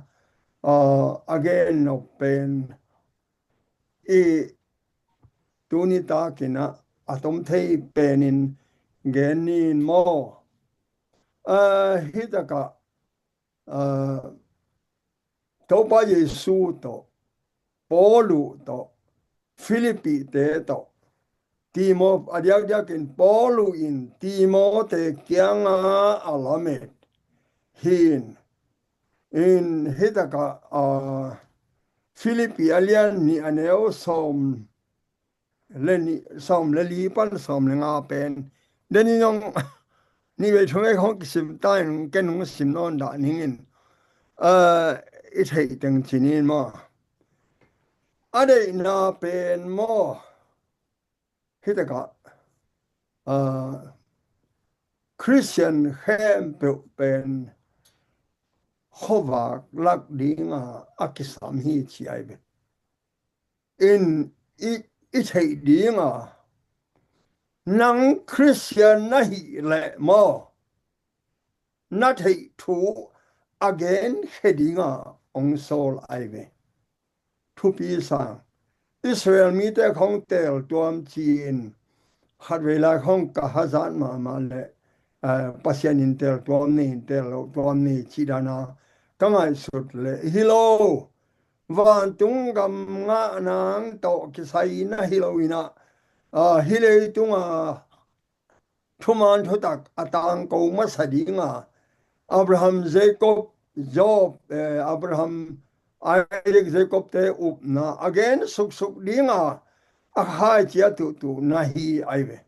aa, a gen nop pen i tuni takin ah a tom thei penin gen ni in maw. Aa, hih takah, aa, Topa Jesu tawh, Paulu tawh, Filipi-te tawh, Timo-, a diakdiakin Paulu in Timote kiangah a lamet hi in, in hih takah, aa, Filipi a lian nih a neu sawm le nih, sawm le li pan sawm le nga pen. Deni nong nih vei thum vei khong kisim ta in ken hong sim nawn dah ning in, aa, i theih teng ci ni maw. A deihna pen maw, hih takah, aa, Khristian khempeuh pen khuavak lak dinga a kisam hi ci ai ve. In i, i theih dinga, nang Khristian na hih leh maw, na theih thu a genkhia dinga hong sawl ai ve. Thupi sang. Israel mite khong teel tuam ci-in, khatvei lai khong ka hazat mahmah leh, eh, Pasian in teel tuam nei, in teel loh tuam nei cih dana ka ngaihsut leh hi lo. Vantung gam ngah nang tawh kisai na hi lo in ah, ah, hih leitunga thuman thutak a tangko masa dinga, Abraham, Jacob, Job, eh, Abraham, Isaac, Jacob-te upna a gen suksuk dinga a khaicia tuhtuh na hi ai ve.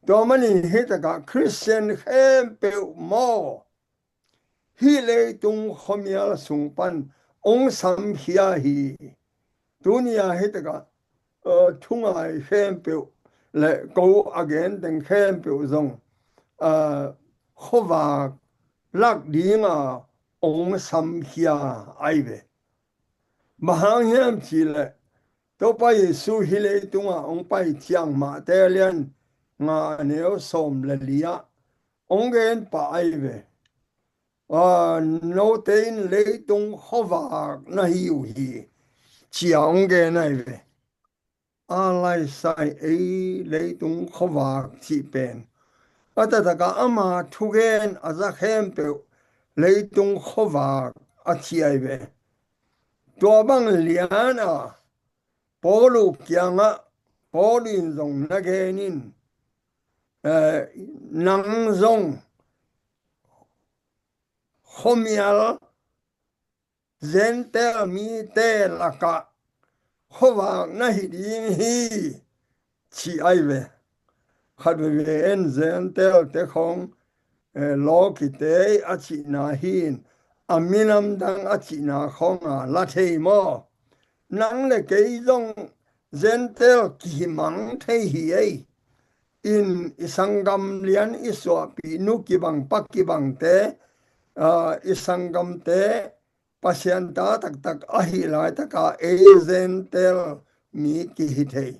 Tua manin hih takah Khristian khempeuh maw, hih leitung khuamial sung pan hong samkhia hi. Tuni-a hih takah, aa, thungai khempeuh le ko a gen teng khempeuh zong, aa, khuavak lak dinga hong samkhia ai ve. Bang hang hiam cihleh, Topa Jesu hih leitungah hong pai ciang Mate a lian nga a neu sawm le li-ah hong gen pah ai ve. Aa, note in leitung khuavak na hi uh hi, ci-a hong gen ai ve. A laisai ei leitung khuavak cih pen, a taktakah ama thugen a za khempeuh leitung khuavak a ci ai ve. Tua bang liana Paulu kiangah, Paulu in zong na gen in, eh, nang zong khuamial Gentile mite lakah khuavak na hi ding hi, ci ai ve. Khat veve en Gentile-te khong, eh, lawkite a cihna hi in, a minam dang a cihna khonga la thei maw? Nang le kei zong Gentile kihimang thei hi ei. In i sanggam lian i suahpih nu kibang pa kibangte, ah, i sanggamte Pasian ta taktak ahih laitaka ei Gentile mi kihi thei.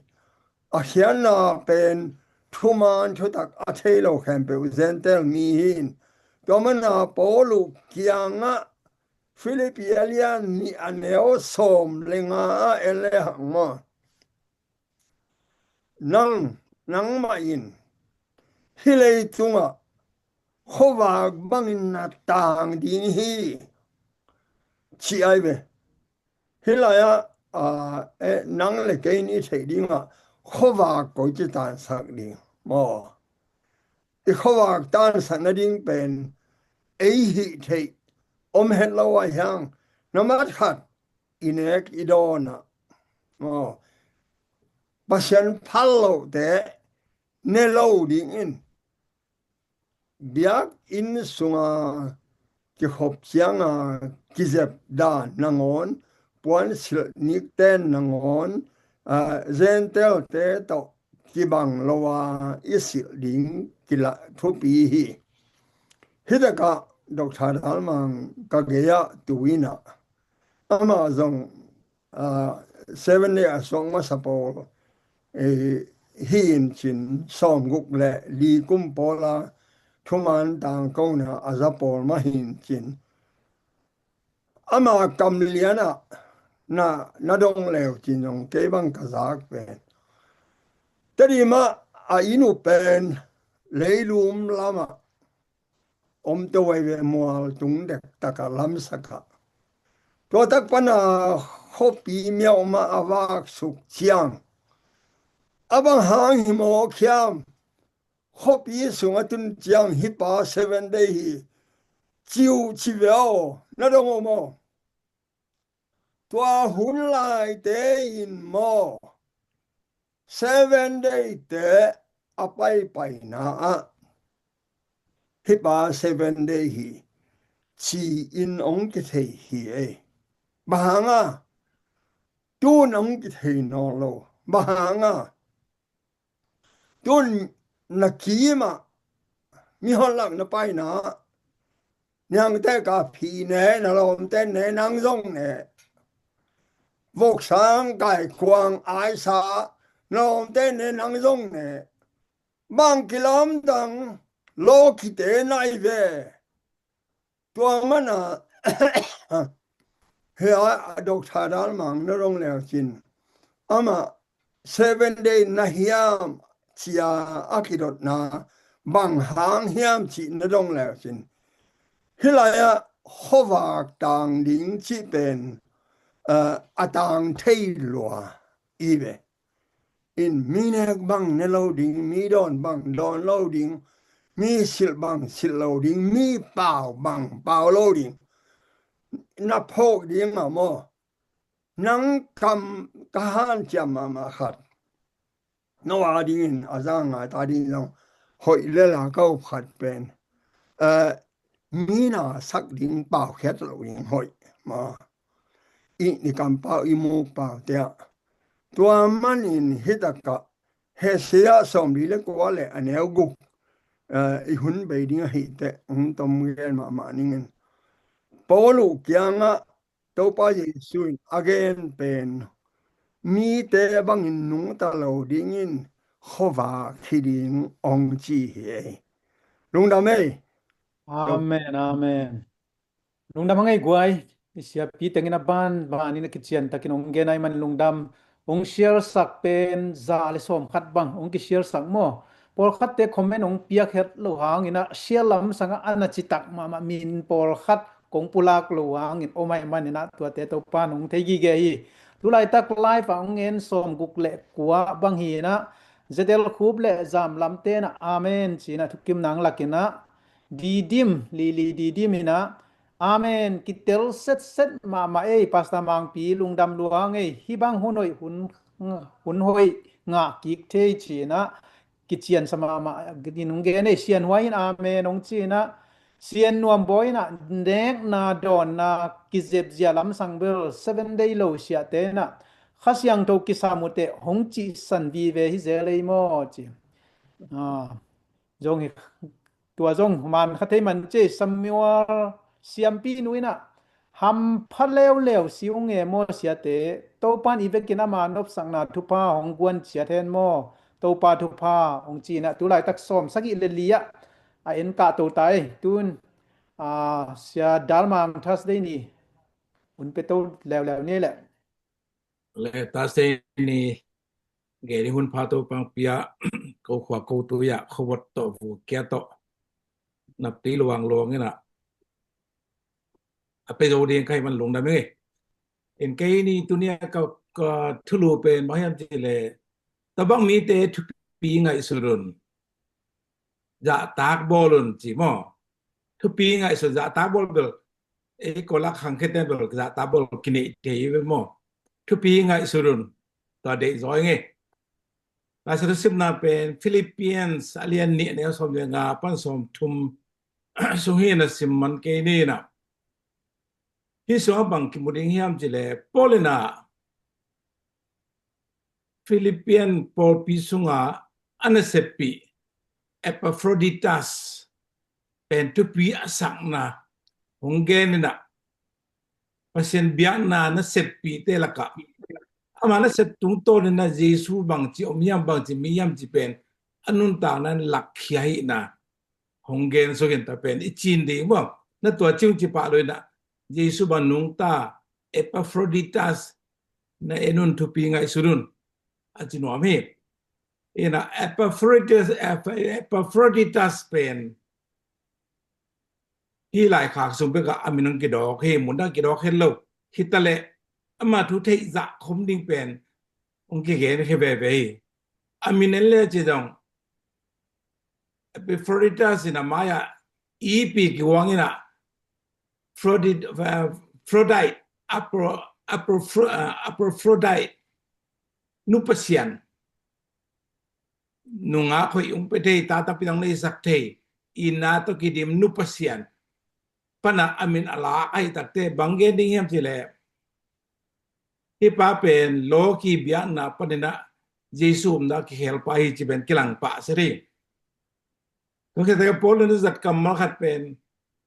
A khiatna pen thuman thutak a thei lo khempeuh Gentile mi hi in. Tua mana Paulu kiangah Filipi a lian nih a neu sawm le nga ah en le hang maw? Nang, nangmah in hih leitungah khuavak bangin na tang ding hi, ci ai ve. Hih lai-ah, ah, eh, nang le kei in i theih dingah khuavak koici tansak ding maw? I khuavak tansak nading pen ei hih theih om het lo a hiang, na mat khat i nek i dawnah, aw, Pasian phal lohte ne lo dingin biakinn sunga kikhop cianga kizep dan nangawn, puansilh nikten nangawn, ah, Gentile-te tawh kibang lo a i silh ding kila thupi hi. Hih takah Doctor Dalmang ka gei-ah tu inah amah zong, ah, Seven Day a suak masa pawl, eh, hi in cin, sawmguk le li kum pawla thuman tangkona a za pawl mah hi in cin. Ama kamlianah na, na dong leu cin zong kei bang ka zak pen, Tedim ah a inn uh pen leilum lamah om to vei ve, mual tung dek taka lamsaka. Tua tak pana khuapi miau ma a vak suk ciang, a bang hang hi maw khiam? Khuapi sung a tun ciang hi pa Seven Day hi ciu ci ve aw, na dong aw maw? Tua hun laite in maw, Seven Day te a paipaina ah hi pa Seven Day hi ci-in hong kithei hi ei. Bang hanga? Tun hong kithei nawn lo. Bang hanga? Tun na kimah mihon lak na paina, niangte ka phi ne, na lawmte ne, nang zong ne. Voksang, kaikuang, aisa, na lawmte ne, nang zong ne. Bang kilamdang lawkite nai ve. Tua mana hia a Doctor Dal Mang na dong leu cin, amah Seven Day na hiam cia a kidotna bang hang hiam cih na dong leu cin, hih lai-ah khuavak tang ding cih pen, eh, a tang thei lua i ve. In mi nek bang ne lo ding, mi dawn bang dawn lo ding, mi silh bang silh lo ding, mi pau bang pau lo ding. Na phawk ding a maw? Nang kam ka hanciam mahmah khat, no a dingin a za ngai ta ding zong hoih le la ka up khat pen, eh, mi na sak ding paukhiat lo ding hoih ma. I ni kampau i muk pau te ah. Tua manin hi takah Hosea sawmli le kua le a neu guk, eh, i hun bei ding ahih teh hong tom gen mahmah ning in. Paul uh kiangah Topa Jesu in a gen pen mite bangin nungta lo dingin khuavak hi ding hong ci hi ei. Lungdam ei. Amen, amen. Lungdam a ngei guai. I siapi tengin a ban banin a kician takin hong gen ai man lungdam. Hong share sak pen za le sawm khat bang hong ki share sak maw? Pawlkhatte comment hong piak het lo hangin a share lam sangah a na citak mahmah min pawlkhat kong pulak lo hangin om ai manin a tuate Topa nong thei gige hi. Tulaitak live ah hong en sawm guk le kua bang hi in a Zetel Khup le Zam Lamte in a amen ci in a thukim nang lakin a Didim, Lili Didim in a amen, kitel setset mahmah ei, Pastor Mangpi lungdam lua ngei, hih bang hun hoih hun, hun hoih ngah kik thei ci in a kician sa mahmah, nung gen ei, Sian Huai in amen hong ci in a, Sian Nuam Bawi in a nekna dawnna kizepzia lamsang bel Seven Day lo siate in a Kha Siangtho kisam uh teh hong cihsan vive hi zel ei maw ci. Ah, zong hi tua zong man kha thei man ci. Samuel Siampi nu in a hampha leuleu si ung e maw siate, Topan i vekin ama nopsakna thupha hong guan ciat hen maw, Topa thupha hong ci in a tulaitak sawm sagih le li ah a en kah to ta ei. Tun, ah, Sia Dal Mang Thursday ni hun pe to leuleu ni leh. Le Thursday ni gei ni hun pha to pang pia ko khua ko tu ya khawot to vu kia to nap ti luang luang in a a pe zo ding kai man lungdam ing. In kei ni tunia ka, ka thulu pen bang hiam ci le, tabang mite thupi ngaihsut un, zahtak bawl un ci maw? Thupi ngaihsut, zahtak bawl bel ei ko lak khang kheten bel zahtak bawl kineih thei ve maw? Thupi ngaihsut un, tua deih zaw ing e. Lai Siangtho simna pen Philippians a lian nih a neu sawm le nga pan sawm thum sung hi na sim man kei ni na. Hih sungah bang kimu ding hiam ci le, Paul in a Philippian pawlpi sungah a naseppih Epaphroditus pen thupi a sakna hong gen in a, Pasian biakna naseppihte lakah ama nasep tungtawn in a Jesu bang ci om hiam, bang ci mi hiam ci pen a nuntakna in lakkhia hi na. Hong gen suk in ta pen i cin ding maw? Na tua cing ci pah lo in a, Jesu bang nungta Epaphroditus na en un, thupi ngaihsut un, a ci nuam hi. In a Epaphroditus, Epaphroditus pen Hih laikhak sung pek ah a min hong kidawk hi, mun dang kidawk het lo. Hi ta leh ama thu theih zah khom ding pen hong kigen khia veve hi. A min en le ci zong Epaphroditus in a mai-ah ipi kihuang in ah Aphrodite, uh, Aphrodite, Aphro-, Aphro-, uh, Aphrodite, nu pasian, nungak hoih hong pia thei, ta tampi tang neisak thei, inn ah tawh kidim nu pasian pan ah a min a lak ahih takteh bang gen ding hiam cih leh, hih pa pen lawki biakna panin ah Jesu omna ah kikhel pa hi cih pen kilang pah seh hi. Tua khit teh Paul in a zat kammal khat pen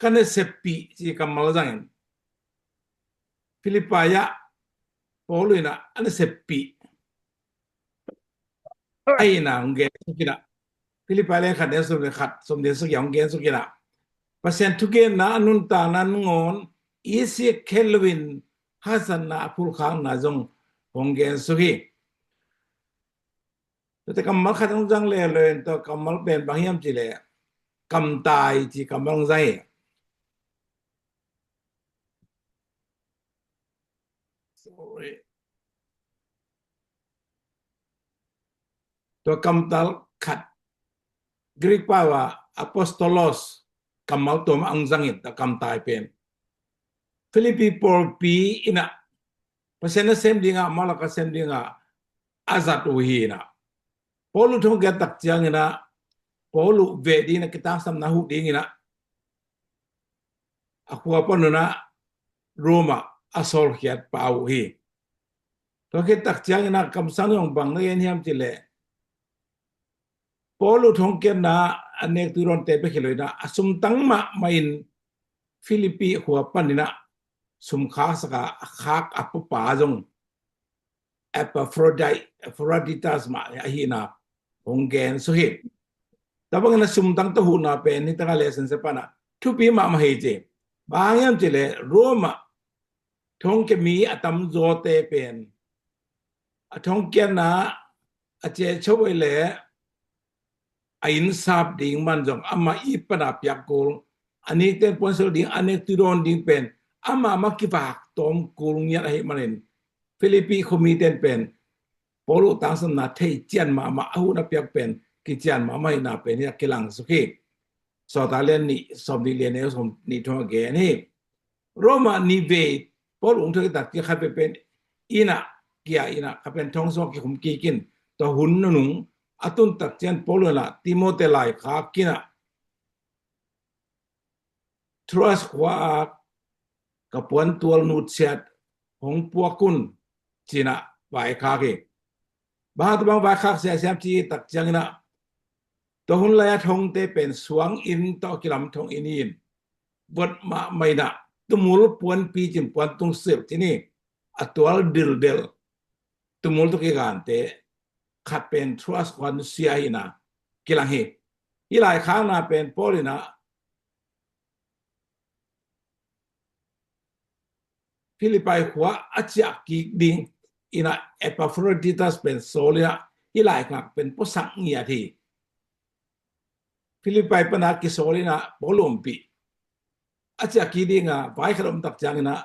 ka naseppih ci kammal zangin Philippi ah Paul in ah a naseppih ahihna hong gen suk in ah, Philippi lian khat, neu sawm le khat, sawm le sagih hong gen suk in ah, Pasian thugenna a nuntakna nangawn i sik khen loin haksatna a phulkhakna zong hong gen suk hi. Tuate kammal khat hong zang le lo in, tua kammal pen bang hiam cih leh kamtai ci kammal hong zang hi. Sorry. Tua kamtai khat Greek pau ah apostolos kammal tua mah hong zang in, tua kamtai pen Philippi pawlpi in ah Pasian nasem ding ah, amau lak a sem ding ah a zat uh hi in ah, Paul uh thongkiat tak ciangin ah Paul uh veh ding in ah, kitangsapna huh ding in ah a khua pan un ah Rome ah a sawlkhiat pa uh hi. Tua khit tak ciangin ah kamsang zong bang na gen hiam cih leh, Paul uh thongkiatna a nek tuidawnte bek hi lo in ah, a sumtang mahmah in Philippi khua panin ah sum khaksak a, a khak a pupa zong Epaphrodi-, Epaphroditus mah ahihna hong gen suk hi. Tua bangin a sumtang tawh huhna pen hi taka leh sense pan ah thupi mahmah hi ci. Bang hang hiam cih leh Rome ah thongkia mi a tamzawte pen a thongkiatna a ciahcho uh leh a inn sap ding man zong amah ii pan a piak kul, a nikten puansilh ding, a nek tuidawn ding pen amah mah kivak tawm kul ngiat ahih manin Philippi khuamite in pen Paul uh tangsapna thei cian mahmah, a huhna piak pen kician mahmah ahihna pen hi a kilang suk hi. Sawltak lian nih, sawmnih lian neu sawmnih thum ah gen hi. Rome ah nih vei Paul uh hong thongkiat tak ciang khat vei pen inn ah kia in ah, khat pen thong sung ah kikhum kik in, tua hun nunung a tun tak ciang Paul in ah Timote laikhak in ah Troas khua ah ka puantual nutsiat hong puak un ci in ah vaikhak hi. Bang hang tua bang vaikhak siasiam ci tak ciangin ah, tua hun lai a thongte pen suang inn tawh kilam thong inn hi in, vot mahmah in ah tumul puanpi ci in, puantung silk ci ni, a tual dildel tumul tawh kigante khat pen Troas khua nusia ahihna kilang hi. Hih laikhakna pen Paul in ah Philippi khua a ciah kik ding in ah Epaphroditus pen sawl in ah hih laikhak pen puasak ngiat hi. Philippi pan a kisawl in ah Paul ompih a ciah kik ding a vai khat om tak ciangin ah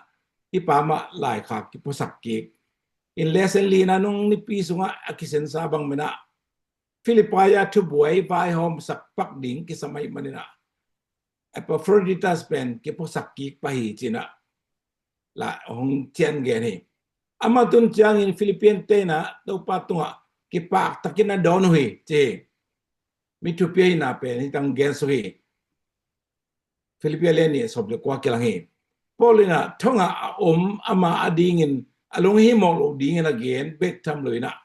hih pa mah laikhak kipuasak kik in, lesson lina nung nipi sungah a kisensa bang man ah Philippi ah thubuai vaihawmsak pak ding kisam ahih manin ah Epaphroditus pen kipuasak kik pah hi ci in ah la hong cian gen hi. Amah tun ciangin Philippi-te in ah Topa tungah kipaktakin a dawn uh hi ci hi. Mi thupi ahihna pen hi tang gen suk hi. Philippi lian nih sawm le kua kilang hi. Paul in ah thong ah a om ama adingin a lunghimawh loh dingin a gen bek tham lo in ah,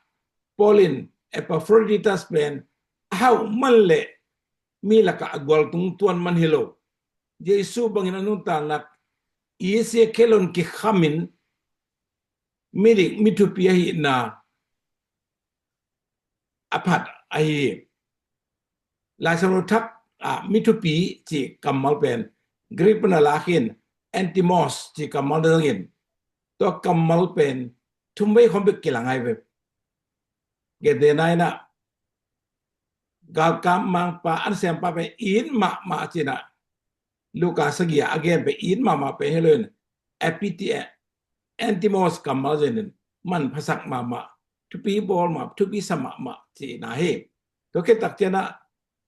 Paul in Epaphroditus pen a hauh man leh mi lakah a gualtung tuan man hi lo, Jesu bangin a nuntakna i sia khelon kikhamin midik mi thupi ahihna a phat ahi hi. Laisiangtho Thak ah mi thupi cih kammal pen Greek pan a lak in anthumos cih kammal na zangin, tua kammal pen thumvei khawng bek kilang ahi ve. Gentehna in ah galkap mangpa an siampa pen it mahmah ci in ah Luka sagih ah a gen pen it mahmah pen hi lo in, epite, antimos kammal zin in manphasak mahmah, thupi bawl mah, thupi sa mahmah cihna hi. Tua khit tak ciangin ah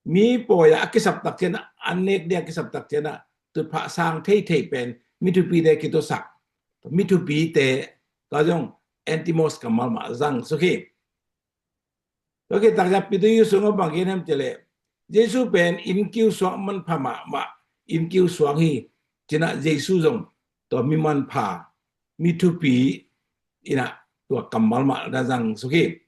mi pawi ah a kisap tak ciangin ah, an nek ding a kisap tak ciangin ah tutphah sang theithei pen mi thupite kitusak, mi thupite tua zong antimos kammal mah zang suk hi. Tua khit tak ciang Peter sungah bang gen hiam cih leh, Jesu pen innkiu suang manpha mahmah, innkiu suang hi. Ci-in ah Jesu zong tua mi manpha, mi thupi in ah tua kammal mah na zang suk hi.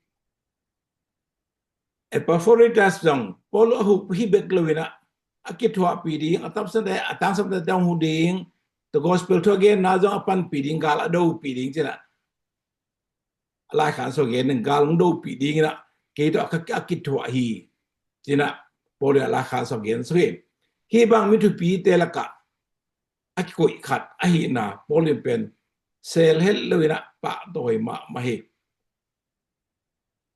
Epaphroditus zong Paul a huh hi bek lo in ah, a kithuahpih ding, a tapsate, a tangsapte hong huh ding, tua gospel thu a genna zong a panpih ding, gal a dopih ding ci-in ah a laikhak sung gen in, gal hong dopih ding in ah kei tawh a kithuah hi, ci-in ah Paul in a laikhak sung gen suk hi. Hih bang mi thupite lakah a kikoih khat ahihna Paul in pen sel het lo in ah pahtawi mahmah hi.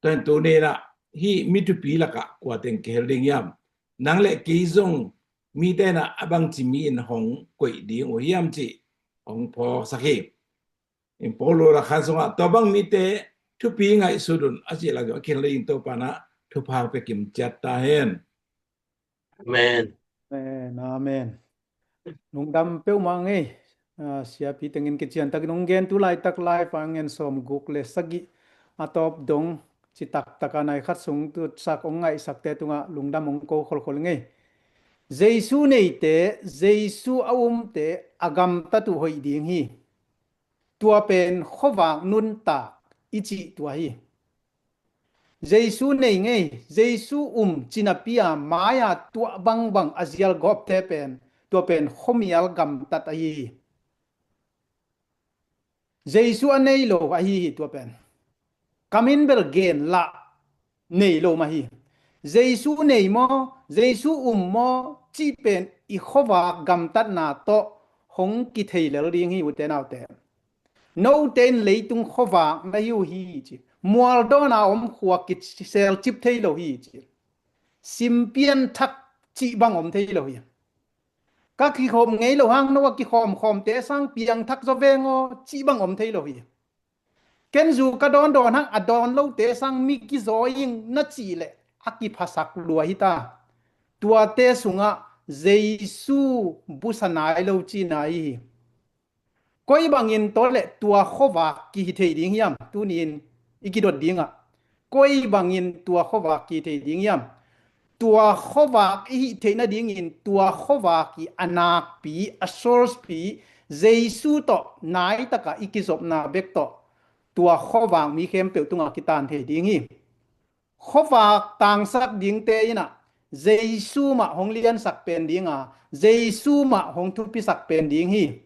Tua in tuni in ah hih mi thupi lakah kua teng kihel ding hiam? Nang le kei zong mite in ah a bangci mi in hong koih ding uh hiam cih hong phawksak hi. In Paul lakhan sungah tua bang mite thupi ngaihsut un a cih lak zong a kihel ding Topa in ah thupha pia kim ciat ta hen. Amen. Amen, amen. Lungdam peuhmah ngei. Ah, siapi tengin kician takin hong gen, tu laitak live a ngen sawmguk le sagih a tawp dong citak taka nai khat sung tutsak hong ngaihsakte tungah lungdam hong ko kholkhol ngei. Jesu neite, Jesu a umte a gamtat uh hoih ding hi. Tua pen khuavak nuntak i cih tua hi. Jesu nei ngei, Jesu um cinapi a mai-a tuah bangbang a zial gawpte pen, tua pen khuamial gamtat ahi hi. Jesu a nei lo ahi hi tua pen. Kam in bel gen lah nei lo mah hi. Jesu nei maw, Jesu um maw cih pen i khuavak gamtatna tawh hong kithei lel ding hi, ute naute. Note in leitung khuavak na hi uh hi ci. Mualdawna om khua kiselcip thei lo hi ci. Simpian thak cih bang om thei lo hi. Ka kikhawm ngei lo hang no a kikhawmkhawmte sang piangthak zaw veng aw cih bang om thei lo hi. Ken zu ka dawndawn hang a dawn lote sang mi kizaw ing na cih leh a kiphasak lua hi ta. Tuate sungah Jesu busa nai lo cihna hi hi. Koi bangin tawh le tua khuavak kihi thei ding hiam? Tuni-in i kidot dingah koi bangin tua khuavak kihi thei ding hiam? Tua khuavak i hih theih nadingin tua khuavak i a nakpi, a source pi, Jesu tawh naitakah i kizopna bek tawh tua khuavak mi khempeuh tungah kitan thei ding hi. Khuavak tangsak dingte in ah Jesu mah hong liansak pen ding a, Jesu mah hong thupisak pen ding hi.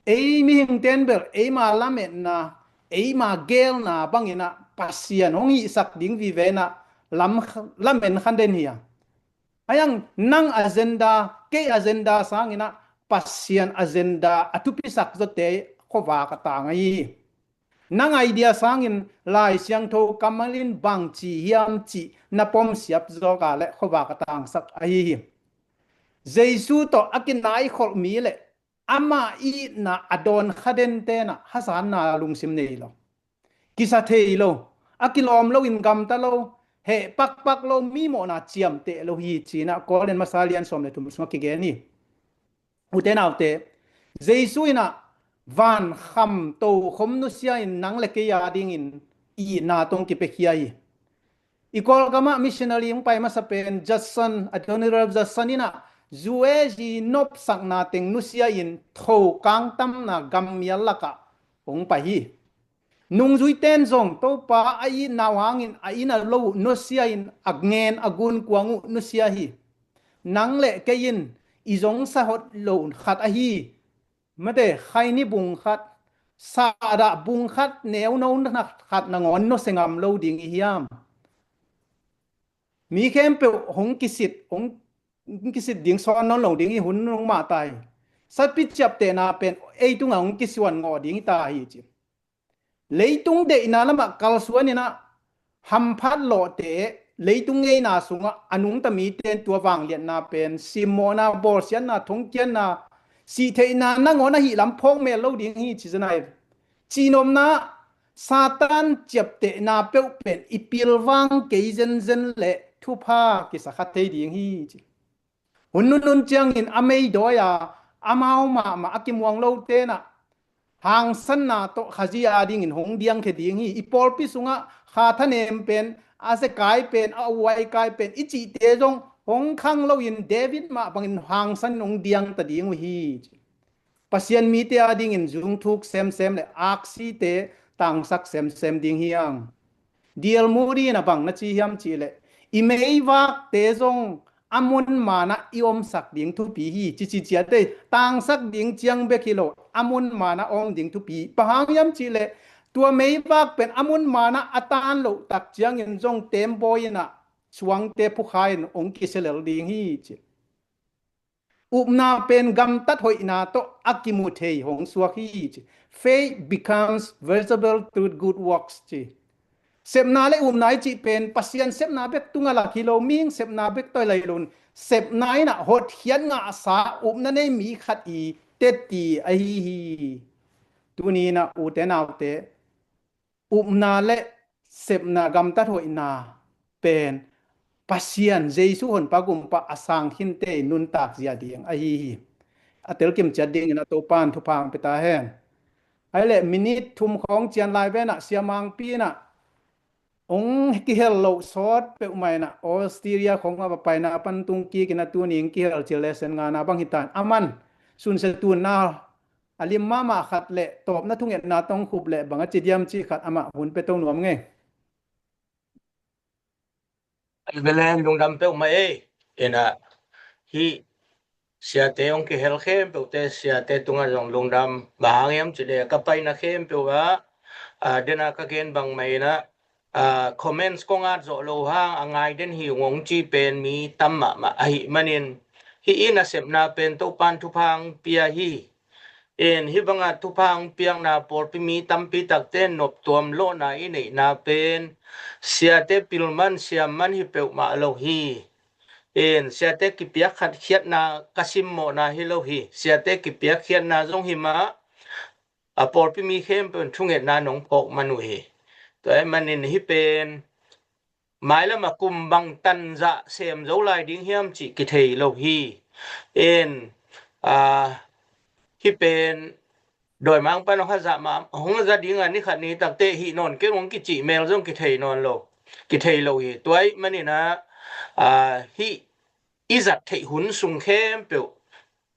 Ei mihingte in bel eima lametna, eima geelna bangin ah Pasian hong hihsak ding vive in ah lam, lamen khan den hi a. Ahi hang nang agenda, kei agenda sangin ah Pasian agenda a thupisak zawte khuavak a tang ahi hi. Nang idea sangin Lai Siangtho kammal in bangci hiam cih na pomsiap zawk a leh khuavak a tangsak ahi hi. Jesu tawh a kinaikholh mi le amah itna a dawn kha dente in ah hasatna lungsim nei lo. Kisa thei lo, a kilawm loin gamta lo, heh pakpak lo, mi mawhna ciamteh lo hi ci-in ah Korin masa lian sawm le thum sungah kigen hi. Ute naute, Jesu in ah vankham tokhom nusia in nang le kei a dingin itna tawh hong kipiakhia hi. I Kawlgamah missionary hong pai masa pen Judson, Adoniram Judson in ah zu-e zi nopsakna teng nusia in thokang tamna gammial lakah hong pai hi. Nungzuite in zong Topa a itna uh hangin a inn a lo uh nusia in a ngen a gunkuang uh nusia hi. Nang le kei in i zong sahot lo khat ahi, mate, khaini bung khat, sahdah bung khat, neuno khat nangawn nusia ngam lo ding i hiam? Mi khempeuh hong kisit, hong, hong kisit ding sawn nawn lo ding i hun nung mah ta hi. Satpi ciaptehna pen ei tungah hong kisuan ngawh ding hi ta hi ci. Leitung deihna lamah kalsuan in ah hamphat lawhte, leitung ngeina sungah a nungta mite in tua vangliatna pen simmawhna, bawlsiatna, thongkiatna, sihtheihna nangawn ahi lam phawk mel lo ding hi ci zenai. Cihnopna, Satan ciaptehna peuh pen i pilvang kei zenzen le thupha kisakha thei ding hi ci. Hun nunun ciangin a meidawi a, amau mahmah a kimuang lo tenah hangsanna tawh Khazih a dingin hong diangkhia ding hi. I pawlpi sungah kha thanem pen, a zekai pen, a uaikai pen i cihte zong hong khang loin David mah bangin hangsan hong diangta ding uh hi. Pasian mite a dingin zungthuk semsem le aksite tangsak semsem ding hi ang. Dial Muri in a bang na ci hiam cihleh, i meivakte zong a mun manah i omsak ding thupi hi, cici ciate, tangsak ding ciang bek hi lo, a mun manah a om ding thupi. Bang hang hiam cihleh, tua meivak pen a mun manah a tan loh tak ciangin zong tembawi inah suangte phukha in hong kiselel ding hi ci. Upna pen gamtat hoihna tawh a kimu thei hong suak hi ci. Faith becomes visible through good works ci. Sepna le upna i cih pen Pasian sepna bek tunga lak hi lo, mihing sepna bek tawh lai lo in, sepna inah hotkhiat ngahsa upna nei mi khat i tetti ahi hi. Tuni inah ute naute, upna le sepna gamtat hoihna pen Pasian Jesu honpa gumpa a sang khinte nuntak zia ding ahi hi. A telkim ciat dingin a Topan thupha hong pia ta hen. Ai le minit thum khawng cian lai venah siamangpi inah hong kihel loh sawt peuhmah inah Australia khawng a va paina pan tung kik inah tuni hong kihel cil le sen ngana bang hitan. Aman sunsia tunna a lim mahmah khat le tawpna thungetna tawh hong khup le bang a ci diam cih khat amah hun pia to nuam ngei. Ai velen lungdam peuhmah ei. Inah hih siate hong kihel khempeuhte siate tungah zong lungdam. Bang hang hiam cihleh ka paina khempeuh ah, ah, dena ka gen bangmah inah, ah, comments kong at zawh loh hang a ngai den hi ung hong ci pen mi tam mahmah ahih manin, hih i nasepna pen Topan thupha hong pia hi. In hih banga thupha hong piakna pawlpi mi tampi takte noptuam lawhna i neihna pen siate pilman siamman hi peuhmah lo hi. In siate kipiak khat khiatna ka simmawhna hi lo hi. Siate kipiak khiatna zong hi mah, a pawlpi mi khempeuh in thungetna nong phawk man uh hi. Tua ahih manin hih pen mailam a kum bang tan zah sem zo lai ding hiam cih kithei lo hi. In, ah, hih pen dawimang pan hong hazah mah, hong hazah ding a ni khat ni takte hih nawn kei hong kicih mel zong kithei nawn lo, kithei lo hi. Tua ahih manin ah, ah, hih i zat theih hun sung khempeuh,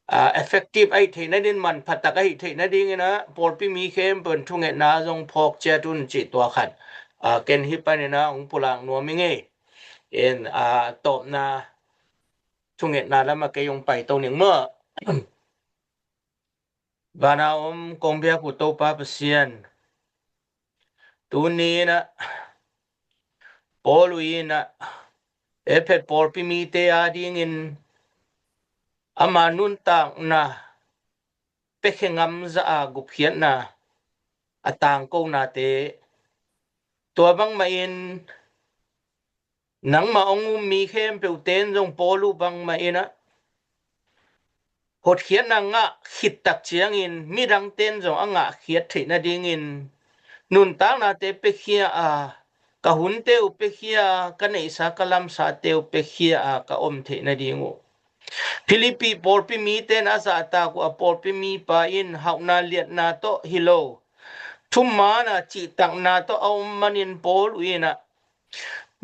ah, effective ahi theih nading, manpha tak ahi theih nadingin ah pawlpi mi khempeuh in thungetna zong phawk ciat un cih tua khat, ah, ken hih panin ah hong pulak nuam ing ei. In, ah, tawpna thungetna lamah kei hong pai to ning maw. Vana om kong biak uh Topa Pasian, tuni inah Paul uh inah Efesa pawlpi mite a dingin ama nuntakna piakhia ngam zah a gupkhiatna a tangkonate, tua bangmah in nangmah hong um mi khempeuhte in zong Paul uh bangmah inah hotkhiatna ngah khit tak ciangin midangte in zong a ngahkhiat theih nadingin nuntaknate piakhia a, ka hunte uh piakhia a, ka neihsa ka lamsate uh piakhia a ka om theih nading uh. Philippi pawlpi mite in a zahtak uh a pawlpi mipa in hauhna liatna tawh hi lo, thuman a cihtakna tawh a om manin Paul uh inah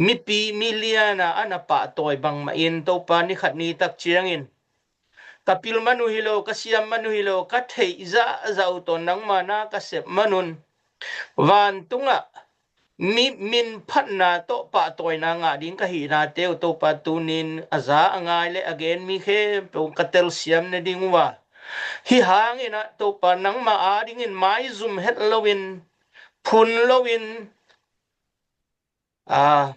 mipi milian a a na pahtawi bangmah in Topa ni khat ni tak ciangin ka pil man uh hi lo, ka siam man uh hi lo, ka theih zahzah uh tawh nangma na ka sep man un vantungah mi min phatna tawh pahtawina ngah ding ka hihnate uh Topa tunin a za a ngai le a gen mi khempeuh ka telsiam nading uh a, hih hangin ah Topa nangma a dingin maizum het loin, phun loin, a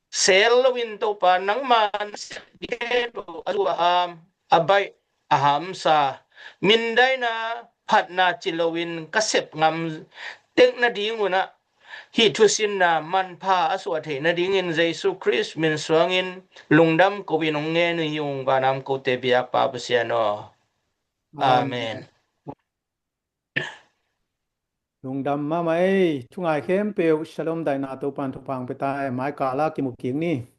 sel loin Topa nangma na sep ding khempeuh a zu a ham, a baih a hamsa, mindaina phatna ci loin ka sep ngam tek nading un ah hih thusinna manpha a suah theih nadingin Jesu Khrist min suangin lungdam ko-in hong ngen uh hi ung, vanam kote biakpa Pasian aw. Amen. Lungdam mahmah ei, thungai khempeuh Shalom daihna Topan thupha hong pia ta ei, mai kala kimu kik ni.